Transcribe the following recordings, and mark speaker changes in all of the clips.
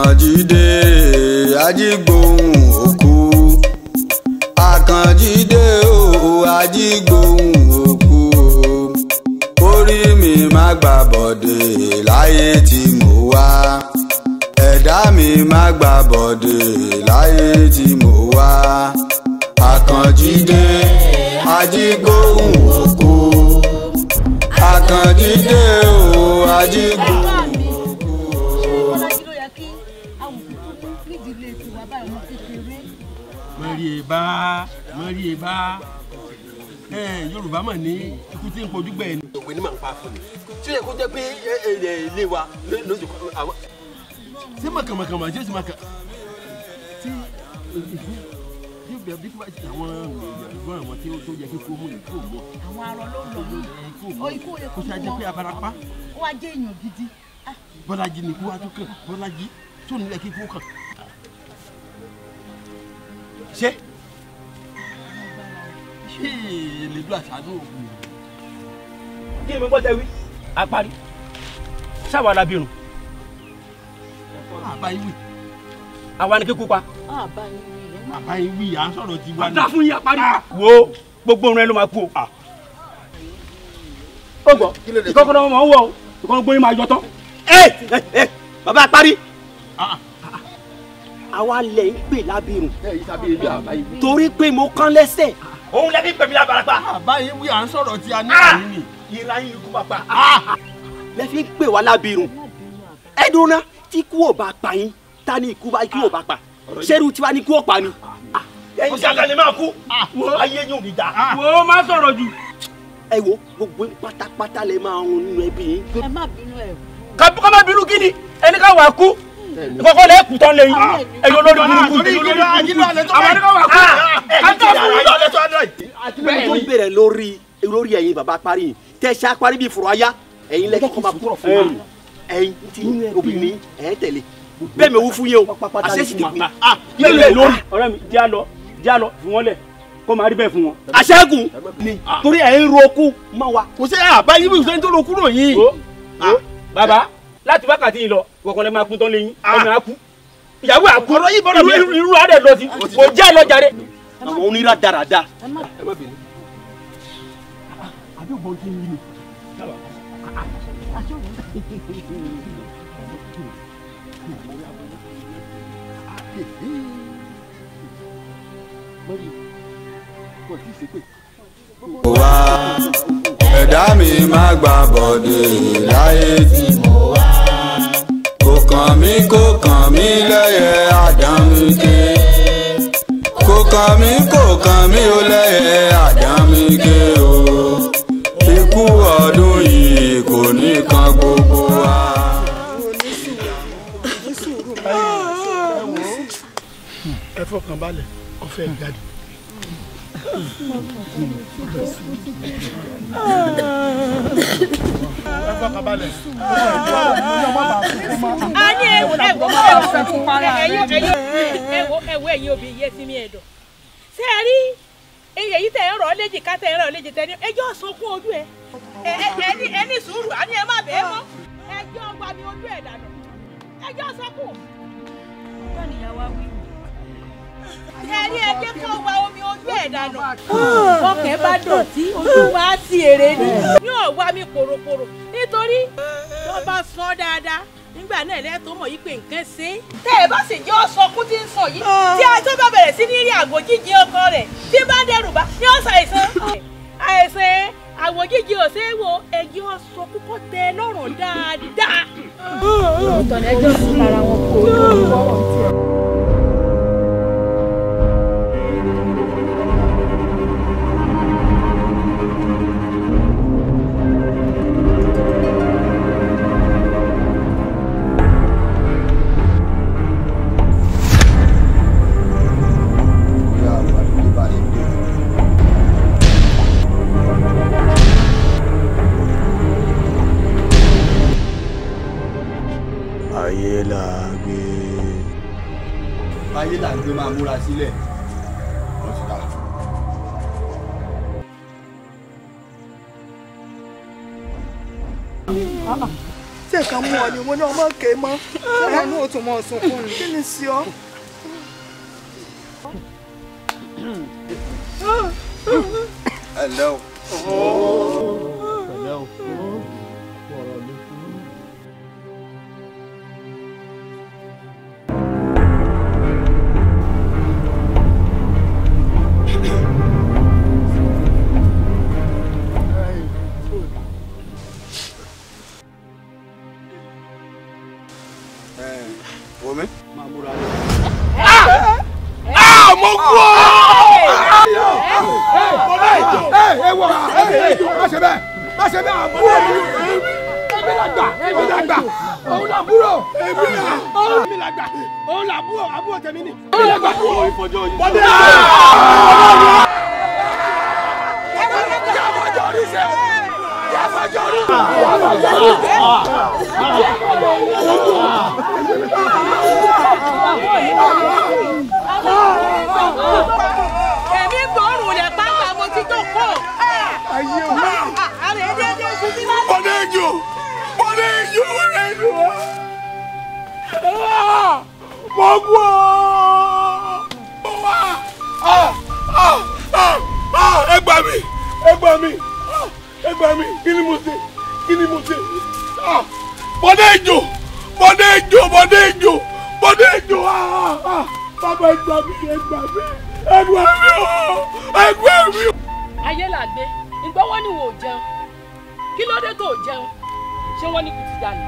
Speaker 1: Àkànjídé ajígbóhùn òkú. Àkànjídé o ajígbóhùn òkú o. Orí mi má gbà bọ̀dé láyé tí mo wá. Ẹ̀dá mi má gbà bọ̀dé láyé tí mo wá. Àkànjídé ajígbóhùn òkú. Àkànjídé o ajígbóhùn òkú o.
Speaker 2: Mọ̀rí ẹ̀ bá Yorùbá mọ̀ ní ikú tí ń pojú gbẹ̀ ni. Òwe ni màá ń pa fún mi. Ṣé yẹ kó jẹ́ pé ilé wa lójú àwọn. Ṣé mọ̀kànmọ̀kànmọ̀ ṣé mọ̀kàn tí ikú bí kú bá ti àwọn ìgbọ́n àwọn tí ó tó yẹ kí kú mú ikú mú.
Speaker 3: Àwọn arọ ló lọ yìí. Ikú yẹ
Speaker 2: kó ṣe ajẹ́ pé abarapá.
Speaker 3: Ó wá jẹ́ èèyàn gidi.
Speaker 2: Bọ́lájí ni ikú wá tó kàn Bọ́lájí tó nílẹ̀ kí ikú kàn. Ṣé ìlú àṣàánú òkú.
Speaker 4: Kí ni mo gbọ́ tẹ wí? Apárí ṣáwa alábìrún.
Speaker 2: Àbáyé wí.
Speaker 4: Àwa ni kíkú pa.
Speaker 2: Àbáyé wí à ń sọ̀rọ̀ ti wá ní.
Speaker 4: Àdá fún yín apárí. Wo gbogbo orun ẹ ló máa kú o. Ó gbọ́ ìkọ́kọ́rọ́ wọn máa ń wọ̀ o ìkọ́kọ́rọ́ gbóyún máa yọ tán. Ẹ bàbá apárí. Àwa lẹ̀ ń pè lábìrún. Torí pé mo kán lẹ́sẹ̀. Òun lẹ́bí pè mí lábarapá.
Speaker 2: Àbáyé wí à ń sọ̀rọ̀ tí a ní àyín ni.
Speaker 4: Ìra yín ikú máa pa. Lẹ́fí ń pè wá lábìrún. Ẹ dúró ná tí kú ò bá pa yín ta ni ikú ò bá pa. Ṣerú tiwa ni kú ò pa ni. Ẹyin ṣáká ni máa kú. Ayé yín ò ní dá. Wo má sọ̀rọ̀ jù. Ẹ wo gbogbo pátápátá lè máa run nínú ẹbí yín.
Speaker 3: Ẹ má bínú ẹ.
Speaker 4: Ká má bínú kí ni ẹni ká wà kú. Ìkọ̀kọ̀ lẹ́ kú tán lẹ́yìn. Ẹ̀yin olórí burúkú. Àwọn ẹni ká wà kú. Bẹ́ẹ̀ tó bẹ̀rẹ̀ lórí ẹ̀yin bàbá parí yìí tẹ́ ṣe apárí bíi fùrọ̀ aya ẹ̀yin lẹ́kọ̀ọ́ kọ́ máa kúrọ̀ fún wa ẹ̀yin tí obìnrin ẹ̀yin tẹ̀lé bẹ́ẹ̀ mi ò wú fún yín o àṣẹ sì ti pín. Lórí ọ̀rẹ́ mi jẹ́ àlọ́ jẹ́ àlọ́ fún wọn lẹ̀ kó máa rí bẹ́ẹ̀ fún wọn. Àṣẹ́gun ni torí ẹ̀ ń roku mọ́ wa.
Speaker 2: Kò sí àbáyé bí ìṣẹ́ni tó ro kúrò yìí.
Speaker 4: Bàbá láti wákàtí yìí lọ kọ̀ọ̀kan lè máa kú tán lẹ́yìn ọmọ á kú ìyàwó àkú irú adẹ̀ lọ sí kò jẹ́ àlọ́ jàre. Àwọn onírà dáradá.
Speaker 2: Ẹ má bínú. Àbí ògbọ́n tí ń wí ni.
Speaker 1: Wá ẹ̀dá mi má gbà bọ̀dé láyé tí mo wá. Kò kàn mí kò kàn mí lẹ́yẹ àdámíké. Kò kàn mí kò kàn mí ó lẹ́yẹ àdámíké o. Ikú ọdún yìí kò ní kan gbogbo wa.
Speaker 5: Ẹ fọkàn balẹ̀, ọ̀fẹ́ jáde. Ẹ fọkàn balẹ̀.
Speaker 3: A ní ẹwọ ẹ̀yin òbí yé sí mi ẹ̀dọ̀. Ṣé ẹ rí èyí tẹ̀ ń rọ̀ ọ́ léjì ká tẹ̀ ń rọ̀ ọ́ léjì tẹ̀ ní ẹjọ́ sunkún ojú ẹ. Ẹ ní sùúrù, a ní ẹ má bẹ́ẹ̀ mọ́. Ẹjọ́ gba mi ojú ẹ̀ dànù. Ẹjọ́ sunkún. Ẹ̀rí ẹjẹ́ kó wa omi ojú ẹ̀ dànù. Ọkẹ́ bá dọ̀tí ojú wa ti èrè ni. Yóò wá mi pòròpòrò nítorí tó bá sọ dáadáa nígbà náà lẹ́tọ́ mọ̀ yí pé nǹkan ṣe. Tẹ́ ẹ bá sì jẹ́ ọ̀sọ́kún tí ń sọ yìí tí a tó bá bẹ̀rẹ̀ sí ní rí àgọ́ jíjẹ ọkọ rẹ̀ tí bá ń dẹrù bá ní ọ̀sán àìsàn. Àìsàn àwọ̀ jíjẹ ò ṣeé wo ẹjẹ́ ọ̀sọ́kún kó tẹ lọ́rùn dáadáa.
Speaker 6: Ọ̀tọ̀ ni ẹjọ́ sùn lára wọn kó o lọ́wọ́ tiẹ̀.
Speaker 1: Ayé là ń gbé. Ayé là ń gbé máa múra sílẹ̀. Ó ti dà.
Speaker 7: Ṣé nǹkan mú ọ ni mo ní ọmọ ké mọ́? Ṣé wọn ní òtún mọ́ sunkún ni? Kí ni sí ọ?
Speaker 1: Ẹ ǹlẹ́ o.
Speaker 5: Pẹ̀lẹ́ o.
Speaker 1: Wòmí.
Speaker 5: Mo kú o. Ẹ wọ má ṣe bẹ́ẹ̀ má ṣe bẹ́ẹ̀ àbúrò mi èmi làgbà èmi làgbà òun làbúrò èmi làgbà òun làbúrò àbúrò tèmi ni èmi làgbà. Bọ́dé
Speaker 3: Èmi gbòòrùn lẹ̀ pápá mo ti jókòó.
Speaker 5: Bọ́dé jò Bọ́dé jò Bọ́dé jò mo kú o. Ẹ gbà mí ẹ gbà mí ẹ gbà mí kí ni mo ṣe kí ni mo ṣe. Bọ́dé jò Bọ́dé jò Bọ́dé jò Bọ́dé jò bàbá ẹ gbà mí ẹ gbà mí ẹ gbà mí o ẹ gbà mí o.
Speaker 3: Ayé là gbé ìgbọ́ wọn ni wò ó jẹun kí ló dé tó jẹun ṣé wọ́n ní kò ti dànù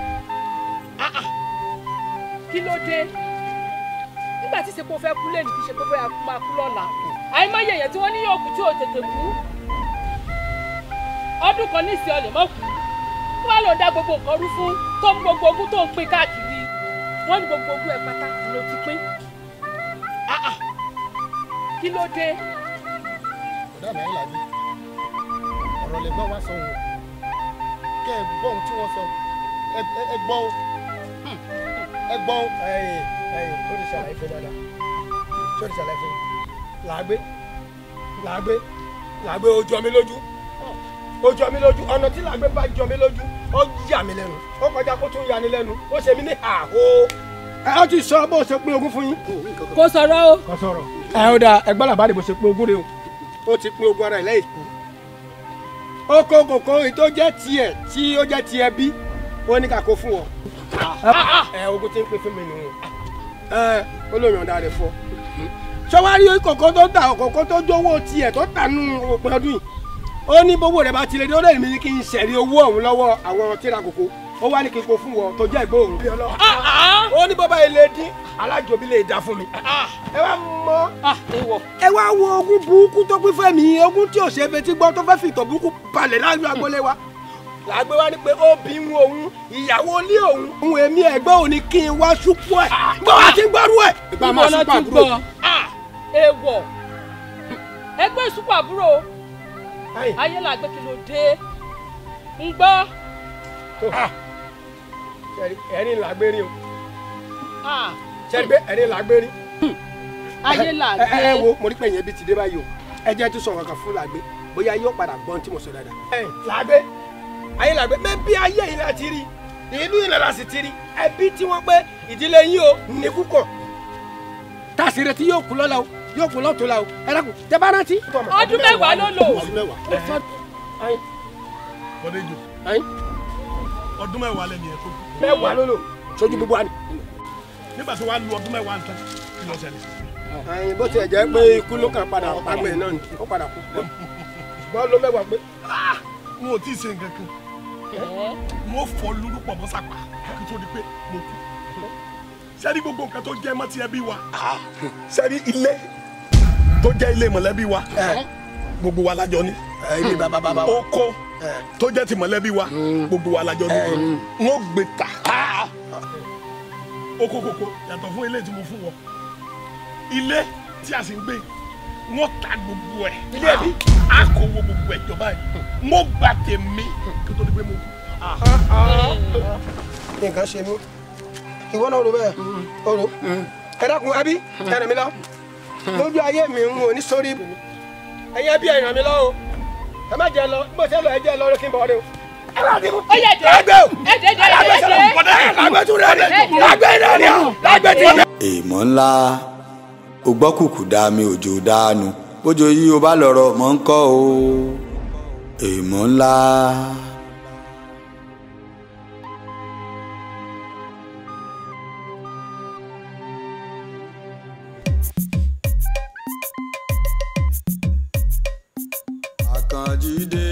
Speaker 3: kí ló dé nígbà tí sèpò fẹ́ kú lẹ́nu kí ṣe pé bóyá kú máa kú lọ́la àìmọye èèyàn tí wọ́n ní yóò kú tí ò tètè kú ọdún kan nísìnyí ọ̀lẹ̀ mọ́ kú kí wọ́n lọ dá gbogbo nǹkan rú fún tó ń gbogbo ogún tó ń pín káàkiri wọ́n ní gbogbo ogún ẹ̀ pátá ló ti pín kí ló dé.
Speaker 8: Ọ̀dà mi àyìnlá mi ọ̀rọ̀ lẹ́gbọ́n wá sọ òun kẹ́ ẹ gbọ́ ohun tí wọ́n sọ ẹ gbọ́ o ẹ gbọ́ o. Ẹ̀yin ẹ̀yin ó ti ṣàlàyé fún dáadáa ṣé ó ti ṣàlàyé fún làágbé làágbé làágbé ó jọ mí lójú ó jọ mí lójú ọ̀nà tí làágbé bá jọ mí lójú ó yà mí lẹ́nu ó kọjá kó tún yani lẹ́nu ó ṣe mí ní àhó. Ẹ ó ti sọ bó ṣe pín ogún fún yín.
Speaker 3: Kò sọ̀rọ̀ o.
Speaker 8: Kò sọ̀rọ̀. Ẹ ó dáa ẹgbọ́n làbárí bó ṣe pín ogún rẹ o ó ti pín ogún ara ẹ̀ lẹ́yìn kú. Ó kó kòkó èyí tó jẹ́ tiẹ̀ tí ó jẹ́ tiẹ̀ bí ó ní ká kó fún ọ. Ẹ ogún tí ń pín fún mi nù. Ẹ ó lóyún ọ̀dà rẹ̀ fọ. Sọwárí kòkó tó ta kòkó tó jówó tiẹ̀ tó tà nù òpin ọdún yìí. Ó ní bówó rẹ̀ bá tilẹ̀ dé ó lè mi ní kí n ṣẹ̀rí owó ọ̀hún lọ́wọ́ àwọn tíra kòkó. Ó wá ní kí n kó fún ọ tó jẹ́ ìgbó òun. Ó ní bọ́bá ilé dín alájòbí lè dá fún mi. Ẹ wá mọ ẹ wá wo ogún burúkú tó pín fún mi ogún tí ò ṣe é fetí gbọ́ tó fẹ́ fi ìtọ̀ burúkú balẹ̀ láàrin agboolé wa. Làgbé wá ní pé ó bí ń òun ìyàwó ilé òun òun èmi ẹ̀gbọ́n òun ni kí n wá ṣúpọ̀ ẹ̀ gbọ́ wá ti ń gbọ́rú ẹ̀.
Speaker 3: Ìgbà máa ṣúpọ̀ àbúrò. Èèwọ̀ ẹgbẹ́ ìṣúpọ̀ àbúrò ayé làgbé kí ló dé ń gbọ́.
Speaker 8: Ẹ̀rín làgbé rí o ṣẹ́ni pé ẹ̀rín làgbé rí.
Speaker 3: Ayé làgbé.
Speaker 8: Ẹ wo mo rí pé ìyẹn bí ti dé báyìí o ẹ jẹ́ tún sọ̀rọ̀ kan fún làgbé bóyá yóò padà gbọ́n tí mo sọ dáadáa. Làgbé ayé làgbé mẹ́bí ayé yìí la ti rí ìlú yìí la sì ti rí ẹbí tí wọ́n pé ìdílé yín o ní kúkọ̀ tá a sì retí yóò kú lọ́la o yóò kú lọ́tún la o ẹ dákun tẹ bá rántí.
Speaker 3: Ọdún mẹ́wàá ló lò.
Speaker 5: Bọ́dé jò ọdún mẹ́wàá lẹ́nu yẹn tó kú.
Speaker 8: Mẹ́wàá ló lò sójú gbogbo wa ni.
Speaker 5: Nígbà tí wàá lu ọdún mẹ́wàá nǹkan kí ló ṣẹlẹ̀.
Speaker 8: Ẹyin bó tiẹ̀ jẹ́ pé ikú ló kàn padà pàgbẹ́ náà ni ó padà kú. Ṣùgbọ́n ló mẹ́wàá pé.
Speaker 5: N ò tí ì ṣe nǹkan kan. Mo fọ lórúkọ mọ́ sàpà kí tó di pé mo kú. Sẹ́rí gbogbo nǹkan tó jẹ́ mọ́ ti ẹbí wa. Sẹ́rí ilé tó jẹ́ ilé mọ̀lẹ́bí wa. Gbogbo wa lájọ ní. Oko tó jẹ́ ti mọ̀lẹ́bí wa. Gbogbo wa lájọ ní. N ó gbé ta. Oko kòkó yàtọ̀ fún ilé tí mo fún wọn. Ilé tí a sì ń gbé wọ́n ta gbogbo ẹ̀. Ilé ẹbí a kò wo gbogbo ẹ̀ jọba yìí. Mo gba tèmi kí tó di pé mo kú.
Speaker 8: Nǹkan ṣe mí ìwọ náà rò bẹ́ẹ̀ o rò ẹ dákun ẹbí ẹ ràn mí lọ lójú ayé mi ń wò ní sórí ẹyẹ bí ẹ ràn mí lọ o ẹ má jẹ lọ bó ṣe lọ ẹ jẹ lọ kí n bọ̀ ọ́ rẹ o.
Speaker 1: Èèmọ̀ ńlá o gbọ́ kùkù dá mi òjò dánú bójú yìí o bá lọ̀rọ̀ mọ́ ń kọ́ o èèmọ̀ ńlá. Àkànjídé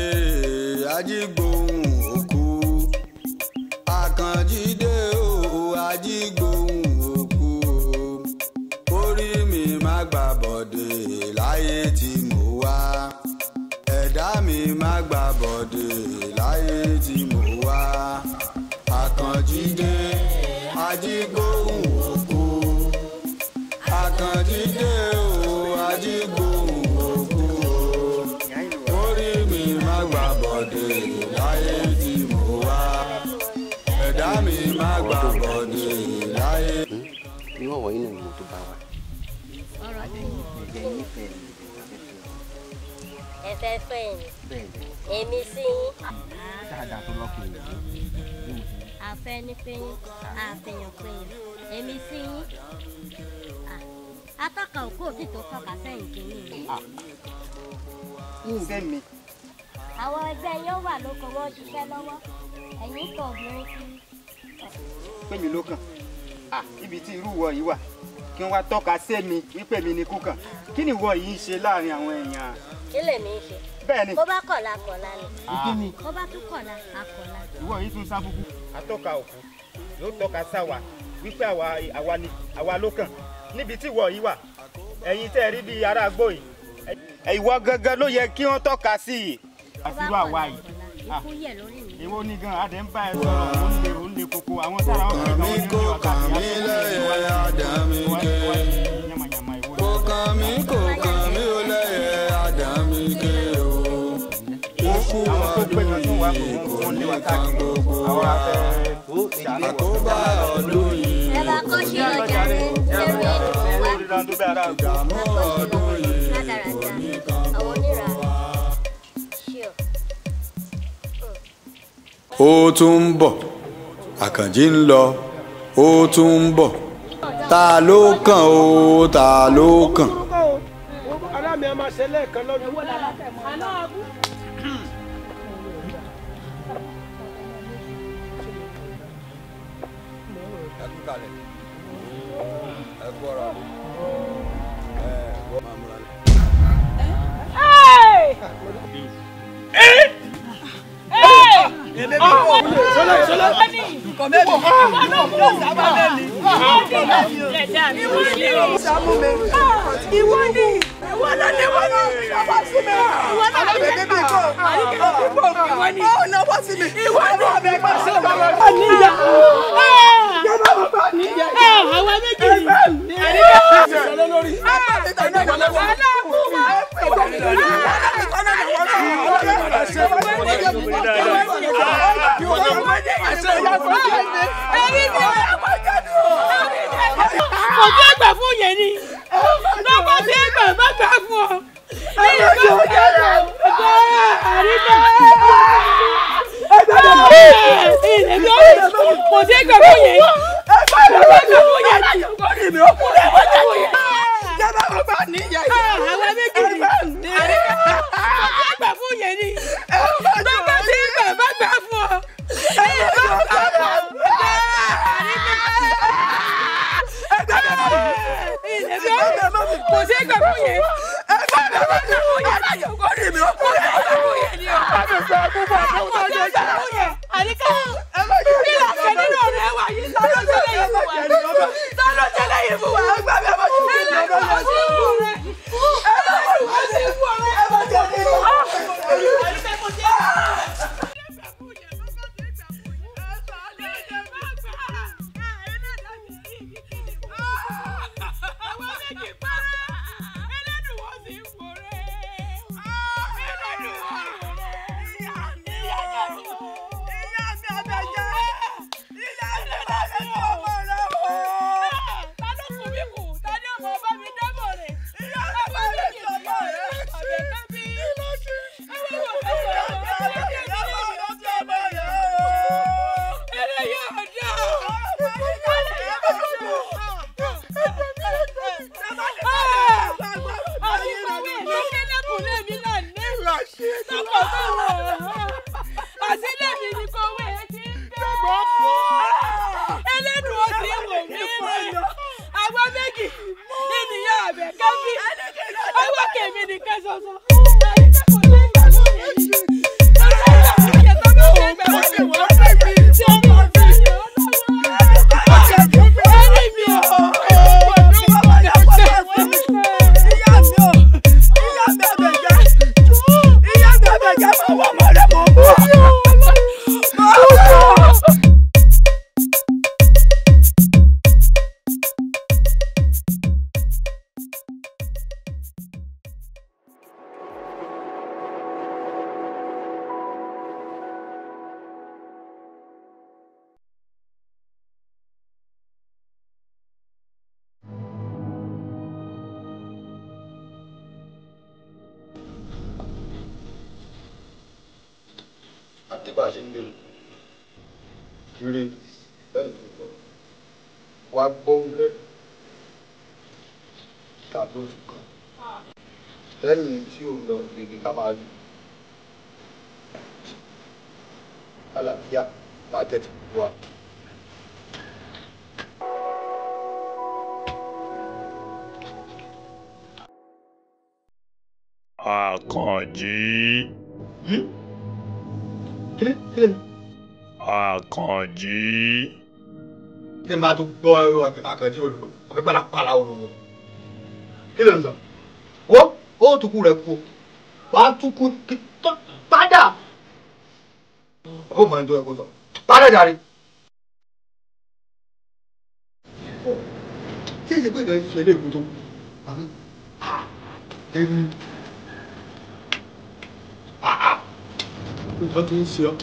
Speaker 1: ajígbóhùn òkú Àkànjídé o ajígbóhùn òkú o orí mi má gbà bọ̀dé láyé tí mo wá ẹ̀dá mi má gbà bọ̀dé láyé tí mo wá Àkànjídé ajígbóhùn òkú Àkànjídé o ajígbóhùn òkú o orí mi má gbà bọ̀dé láyé tí mo wá ẹ̀dá mi má gbà bọ̀dé láyé.
Speaker 4: Irú ọ̀wọ́ yìí náà ni mo tó bá wa.
Speaker 9: Ẹ fẹ́ fẹ́ mi èmi sí yín.
Speaker 4: Dáadáa tó lọ́kùnrin yìí.
Speaker 9: Àfẹnifẹ́yìn àfẹyànpẹyàn èmi sí yín. Atọ́ka òkú òtí tó tọ́ka sẹ́yìn kìíní.
Speaker 7: Sẹ́mi.
Speaker 9: Àwọn ẹgbẹ́ yín wà lóko wọn ṣiṣẹ́ lọ́wọ́ ẹ̀yìn kan obìnrin kiri.
Speaker 7: Pé mi ló kàn ibi tí irú ìwọ yìí wà kí wọ́n wá tọ́ka sẹ́mi wípé mi ni kú kàn kí ni ìwọ yìí ń ṣe láàrin àwọn èèyàn.
Speaker 9: Kí lèmi ń ṣe.
Speaker 7: Bẹ́ẹ̀ ni.
Speaker 9: Bó bá kọ̀la kọ̀la ni. Bó bá tún kọ̀la akọ̀la.
Speaker 7: Ìwọ yìí tún sábùkù. Atọ́ka òkú yóò tọ́ka sáwa wípé àwa ni àwa ló kàn níbi tí ìwọ yìí wà ẹ̀yin tẹ́ ẹ rí bíi ará agbó yìí ìwọ gangan ló yẹ kí wọ́n tọ́ka sí i. Àfirú àwa yìí.
Speaker 9: Ikú yẹ̀ lórí mi.
Speaker 7: Èwo ni gan adé ń bá ẹ sọ̀rọ̀ ó ń le koko àwọn sára wọn
Speaker 1: kàn mí kò kàn mí lẹ́yẹ àdàmí ké kò kàn mí kò kàn mí ó lẹ́yẹ àdàmí ké o ikú ọdún yìí kò ní kan gbogbo wa àkóbá ọdún yìí
Speaker 9: Ẹ bá kó ṣe lọ jàre ṣeré wá.
Speaker 1: ìdààmú ọdún yìí kò ní kan
Speaker 9: Àwọn onírà ṣíọ.
Speaker 1: Ó tún ń bọ̀ Àkànjí ń lọ ó tún ń bọ̀ ta ló kàn ó ta ló kàn.
Speaker 8: Ará mi a máa ṣe lẹ́ẹ̀kan lọ́dún.
Speaker 1: Ẹ kú kalẹ̀ ẹ kú ọ̀rọ̀ ẹ wọ́n máa múra lẹ̀.
Speaker 7: Ìwọ ni ìwọ ló ní ìwọ ní ọwọ́ sí mi ìwọ náà ló ní bíbí kò ìwọ ni ó náwó sí mi ìwọ ní ọbẹ̀ gbà sí ọmọ níyà níyà
Speaker 3: Àwọn méjì ni. Kò tí ẹ gbà fún yẹn ni. Lọ́pọ̀ tí ẹ gbà má gbà fún ọ. Kò tí ẹ gbà fún yẹn. Àwọn méjì ni. Kò tí ẹ gbà fún yẹn ni. Lọ́pọ̀ tí ẹ gbà má gbà fún ọ. Kò sí gbà fún yẹn. Àríkà kí la ṣe nínú ọ̀rẹ́ wa yìí ta ló ṣẹlẹ̀ yìí fún wa? Ta ló ṣẹlẹ̀ yìí fún wa? méjì ènìyàn àbẹ̀ kẹ́bí ọwọ́ kèmí nìkan ṣoṣo.
Speaker 1: Àti bá a ṣe ń gbèrò ire lẹ́yìn tó gbọ́ wá gbóhùn rẹ̀ tàbí oṣù kan lẹ́yìn tí ò lọ gègé ká máa lù àlàáfíà máa tẹ̀tù wá.
Speaker 10: Àkànjí. Àkànjí.
Speaker 1: Kí ni máa tún gbọ́ Àkànjí olùkọ́ ọ̀fẹ́ pàlàpàlà olùkọ́ kí ló ń sọ? Wọ́n ó tukú rẹ̀ kú wà á tukú padà. Ó mọ̀ ní tó yẹ kó sọ padà jàre. Tí èsì pé ìgbà ìṣẹ̀lẹ̀ ilé ìkú tó èmi nǹkan tó ń ṣe ọ́.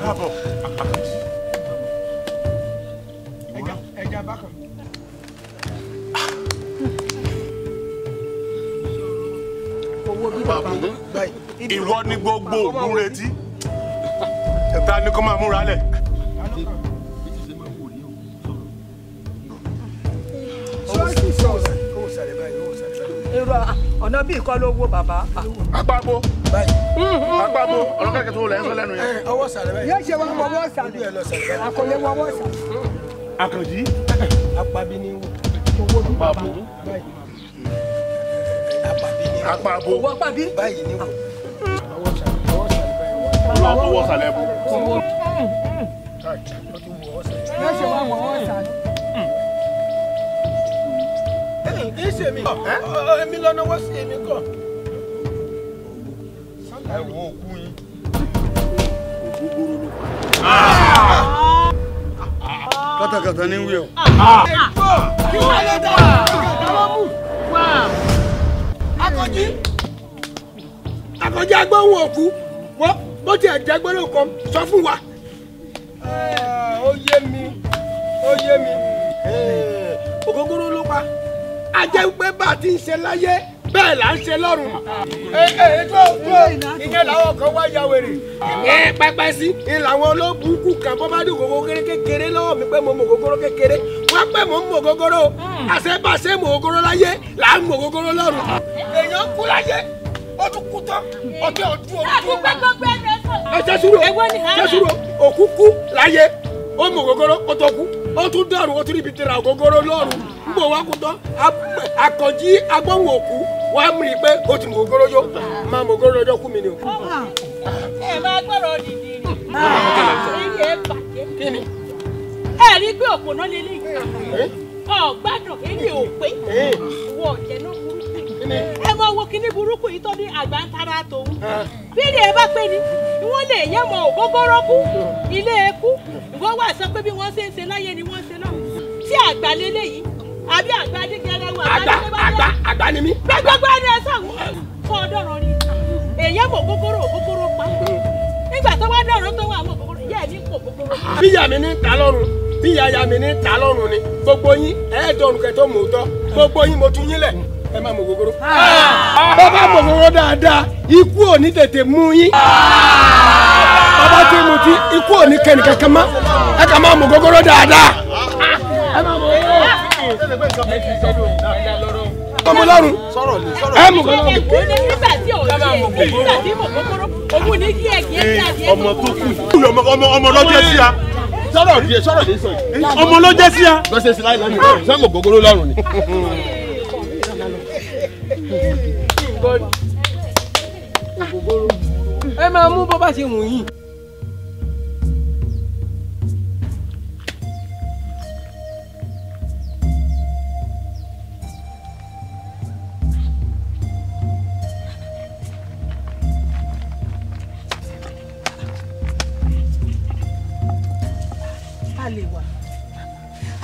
Speaker 5: Káàbọ̀ Àkànjí.
Speaker 8: Ẹja bákan.
Speaker 5: Ìwọ ni gbogbo ògùn retí ta ni kó máa múra lẹ̀.
Speaker 11: Ọ̀nà bíi kọ́ ló wo bàbá.
Speaker 5: Apábo apábo ọ̀rọ̀ kẹ́kẹ́ tó lẹ̀ ń sọ lẹ́nu yẹn.
Speaker 8: Ọwọ́ sàlẹ̀ báyìí.
Speaker 11: Yóò ṣe wá wọ́wọ́ sàlẹ̀ àkọlé wọ́wọ́ sàlẹ̀.
Speaker 5: Àkànjí.
Speaker 8: Apábí ni wò.
Speaker 11: Owó bí bàbá.
Speaker 5: Apábo.
Speaker 11: Owó apábí.
Speaker 8: Báyìí ni wò.
Speaker 5: Ọwọ́ sàlẹ̀ bò.
Speaker 11: Yóò ṣe wá wọ́wọ́ sàlẹ̀.
Speaker 8: Kì í ṣe mi. Èmi lọ́nà wọ́n sí èmi kàn.
Speaker 1: Ẹ wo òkú yín.
Speaker 4: Ògógóró ló pa.
Speaker 1: Kátàkátà ní wí o.
Speaker 8: Kí wọ́n lè dá àwọn mú. Àkànjí. Àkànjí agbóhùn òkú. Wọ́n bó tiẹ̀ jẹ́ gbólóhùn kan sọ fún wa. Ó yé mi, ó yé mi. Ògógóró ló pa. A jẹ́ pé bá a ti ń ṣe láyé bẹ́ẹ̀ là ń ṣe lọ́run. Ètò ìyẹn làwọn kan wá ya wèrè. Ẹ pẹpẹ sí ni làwọn olóbùkún kan bọ́ bá dùn gògó kékeré lọ́wọ́ mi pé mo mọ ògógóró kékeré. Wọ́n pẹ́ mo ń mọ ògógóró. Àṣebàṣe mọ ògógóró láyé là ń mọ ògógóró lọ́run. Èèyàn kú láyé ó tún kú tán ọtí ọdún ọdún. Ẹ ṣe sùúrù ṣe sùúrù òkú kú láyé ó mọ ògógóró ó tó kú ó tún dọ̀rùn ó tún níbi tẹ̀ra ògógóró lọ́rùn nbọ wa kú tán Àkànjí agbóhùn òkú wa mú i pé ó ti mọ ògógóró yó máa mọ ògógóró lọ́jọ́ kú mi ni o.
Speaker 3: Ẹ máa gbọ́rọ̀ dìdì rí ẹ bàjẹ́. Ẹ rí pé òpònà lélẹ̀ ọ̀gbádùn eré òpé wọ ọ̀jẹ̀ náà burúkú. Ẹ máa wo kíní burúkú yìí tó ní àgbà ń tara tòun. Bí ilé ẹ bá pé ni wọ́n lè yẹ mọ ògógóró kú ilé ekú ìwọ́n wà sọ pé bí wọ́n ṣe ń ṣe láyé ni wọ́n ṣe lọ́run. Tí àgbà lélẹ̀ yìí àbí àgbà adéjẹrẹ wà
Speaker 8: àgbà àgbà ni mí.
Speaker 3: Gbẹgbẹgbẹ ni ẹ sọ̀rọ̀ fún ọdọ̀rọ̀ ni èyẹ mọ ògógóró ògógóró pa nígbà tó wá dọ̀rọ̀ tó wà mọ ògógóró yẹ ní kò ògógóró.
Speaker 8: Bí ìyá mi ní ta lọ́rùn bí ìyá mi ní ta lọ́rùn ni gbogbo yín ẹ̀ẹ́dọ̀rùn kẹ́ tó mọ̀ ọ́ tọ́ gbogbo yín mo tún yín lẹ̀ ẹ máa mọ ògógóró. Bàbá mọ ògógóró dáadáa ikú ò ní tètè mú yín. Bàbá tí mo ti ikú ò ní kẹ́ni kankan mọ́ ẹ kà máa mọ ògógóró dáadáa. Ẹ máa mọ ògógóró. kọ́ mu lọ́rùn ẹ mú kọ́ lọ́rùn.
Speaker 3: Nígbà tí ò ṣe nígbà tí mo kókóró òun ní kí ẹ kí ẹ kí adìẹ.
Speaker 2: Ọmọ tó kù ọmọ lọ́jọ́ sí a. Sọ̀rọ̀ díẹ̀ sọ̀rọ̀ lè sọ yìí. Ọmọ ló jẹ́ sí a. Lọ́sẹ̀ sí láì lọ́rùn sọ́mọ̀ gbogbo lọ́rùn ni.
Speaker 12: Ẹ máa mú bó bá ṣe wù yín.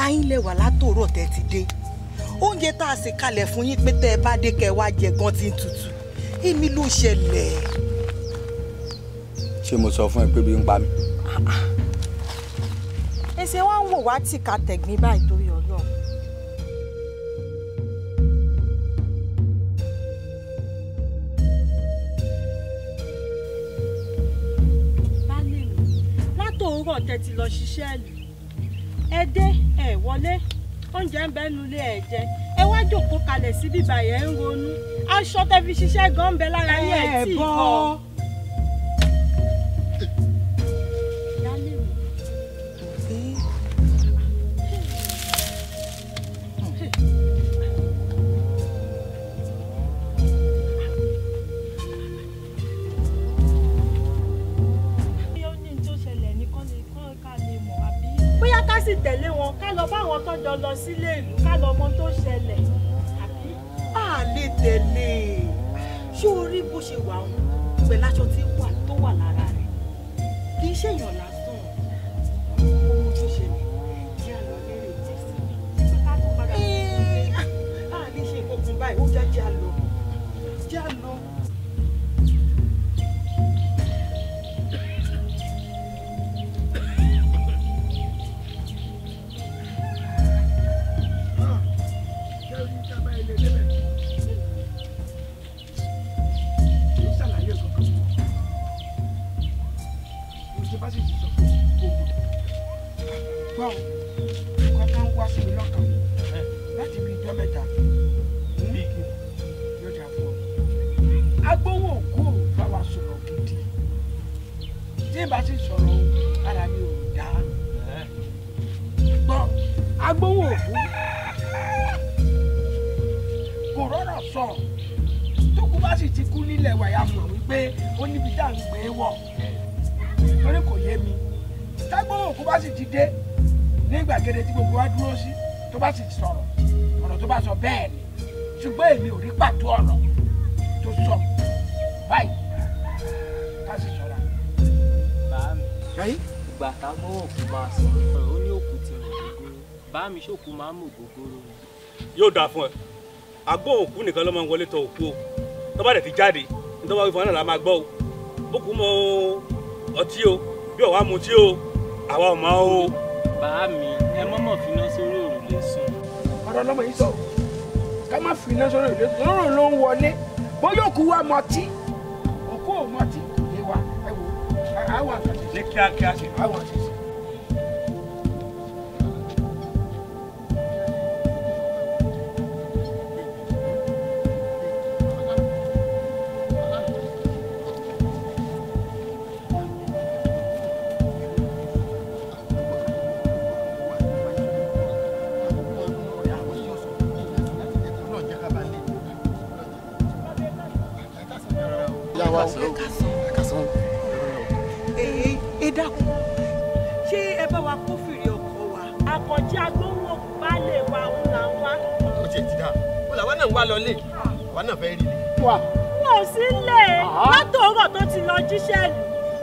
Speaker 13: Ayin lẹ wà látòrò tẹ́ ti dé. Oúnjẹ tá a ṣe kalẹ̀ fún yín pé tẹ́ ẹ bá dé kẹ́ wá jẹ gan ti ń tutù. Èmi ló ṣẹlẹ̀.
Speaker 1: Ṣé mo sọ fún ẹ pé bí ń pa mí?
Speaker 14: Ẹsẹ̀ wa ń wò wá tì ká tẹ̀gbín báyìí torí Ọlọ́run.
Speaker 3: Baálé mi, látòórọ̀ tẹ́ ti lọ ṣiṣẹ́ ìlú. Ẹ dé ẹ wọlé, oúnjẹ ń bẹ nulẹ̀ ẹ jẹ, ẹ wá jókòó kalẹ̀ sí bíbá yẹn ń ronú. Aṣọ tẹ́ fi ṣiṣẹ́ gan ń bẹ lára yín ẹ̀ tí ì bọ́. Bóyá ká sì tẹ̀lé wọn ká lọ bá àwọn tó jọ lọ sílé ìlú ká lọ mọ tó ṣẹlẹ̀ àbí.
Speaker 13: A lè tẹ̀lé. Ṣé o rí bó ṣe wà ń pẹ̀lú aṣọ tí wà tó wà lára rẹ̀? Kì í ṣèyàn lásán. Ohun tó ṣẹlẹ̀ jẹ́ àlọ́ lérè jẹ́ sí mi. A lè ṣe nǹkan kan báyìí, ó já jẹ́ àlọ́. Jẹ́ àlọ́.
Speaker 8: Tó bá sì sọ̀rọ̀ ọ̀rọ̀ tó bá sọ bẹ́ẹ̀ ni, ṣùgbọ́n èmi ò rí pàtó ọ̀rọ̀ tó sọ báyìí ká sì ṣọ́ra.
Speaker 12: Bàámi, ìgbà tágbóhùn òkú máa sọ̀rọ̀ ó ní òkú ti mọ̀ gógóró. Bàámi ṣòkú máa ń mọ̀ gógóró ni.
Speaker 15: Yóò dáa fún ẹ, agbóhùn òkú nìkan ló máa ń wọlé tọ̀ òkú o. Tó bá dẹ̀ ti jáde nítorí wọ́n fi fún ọ náà la máa gbọ́ o. Bókú mọ ọtí o, bí ọ̀wá mutí o, àwa ò mọ̀ o.
Speaker 12: Bàámi, ẹ mọ̀mọ̀ finá sórí òrùlé sùn.
Speaker 8: Ọ̀rọ̀ ọlọ́mọ yìí sọ ká má finá sórí òrùlé sùn, lọ́rùn ló ń wọlé bóyá òkú wa mọtí òkú ò mọtí kò yé wa. Ẹ wò àwọn àtàṣe
Speaker 15: ní kíákíá ṣe
Speaker 8: àwọn àtàṣe.
Speaker 13: Ẹ dákun, ṣé ẹ bá wa kó fìrí ọkọ wa?
Speaker 3: Àkànjí agbóhùn òkú baálé wa òun là ń wá.
Speaker 2: Ó tiẹ̀ ti dáa, ó làwa náà ń wá lọlé, àwa náà fẹ́ rí i.
Speaker 3: Wọn ò sí lé látòórọ̀ tó ti lọ jíṣẹ́ ìlú.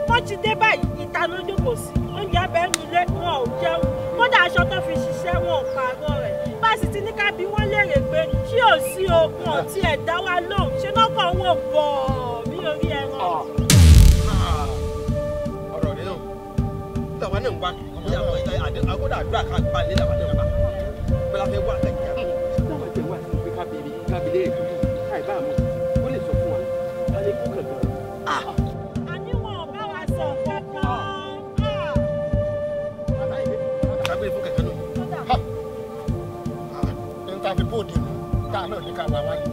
Speaker 3: Wọ́n ti dé báyìí, ìta ló jókòó sí. Oúnjẹ abẹ́nu ilé wọn ò jẹun. Kódà aṣọ tó fi ṣiṣẹ́ wọn ò pààrọ̀ rẹ̀. Bá a sì ti ní ká bi wọ́n léèrè pé ṣé ò sí okun ọ̀tí ẹ̀ dá wa lóhùn. Ṣé lọ́kàn wò bọ̀ bí orí ẹran?
Speaker 2: Ọ̀rọ̀ rẹ̀ náà, táwa náà ń wá àgọ́dà àdúrà ká gba ilé làwa náà wá. Bọ́lá fẹ́ wá àtàkìyà.
Speaker 4: Táwa jẹ́ wá sí pé kábìlì èkó káì bá àmọ́ ó lè sọ fún wa ká lè kú kankan.
Speaker 3: Àní wọn ò bá wa sọ kankan.
Speaker 2: Kábìlì fún kankan náà.
Speaker 5: N ta fi bóde nù, n Káà náà ní ká wá wáyé.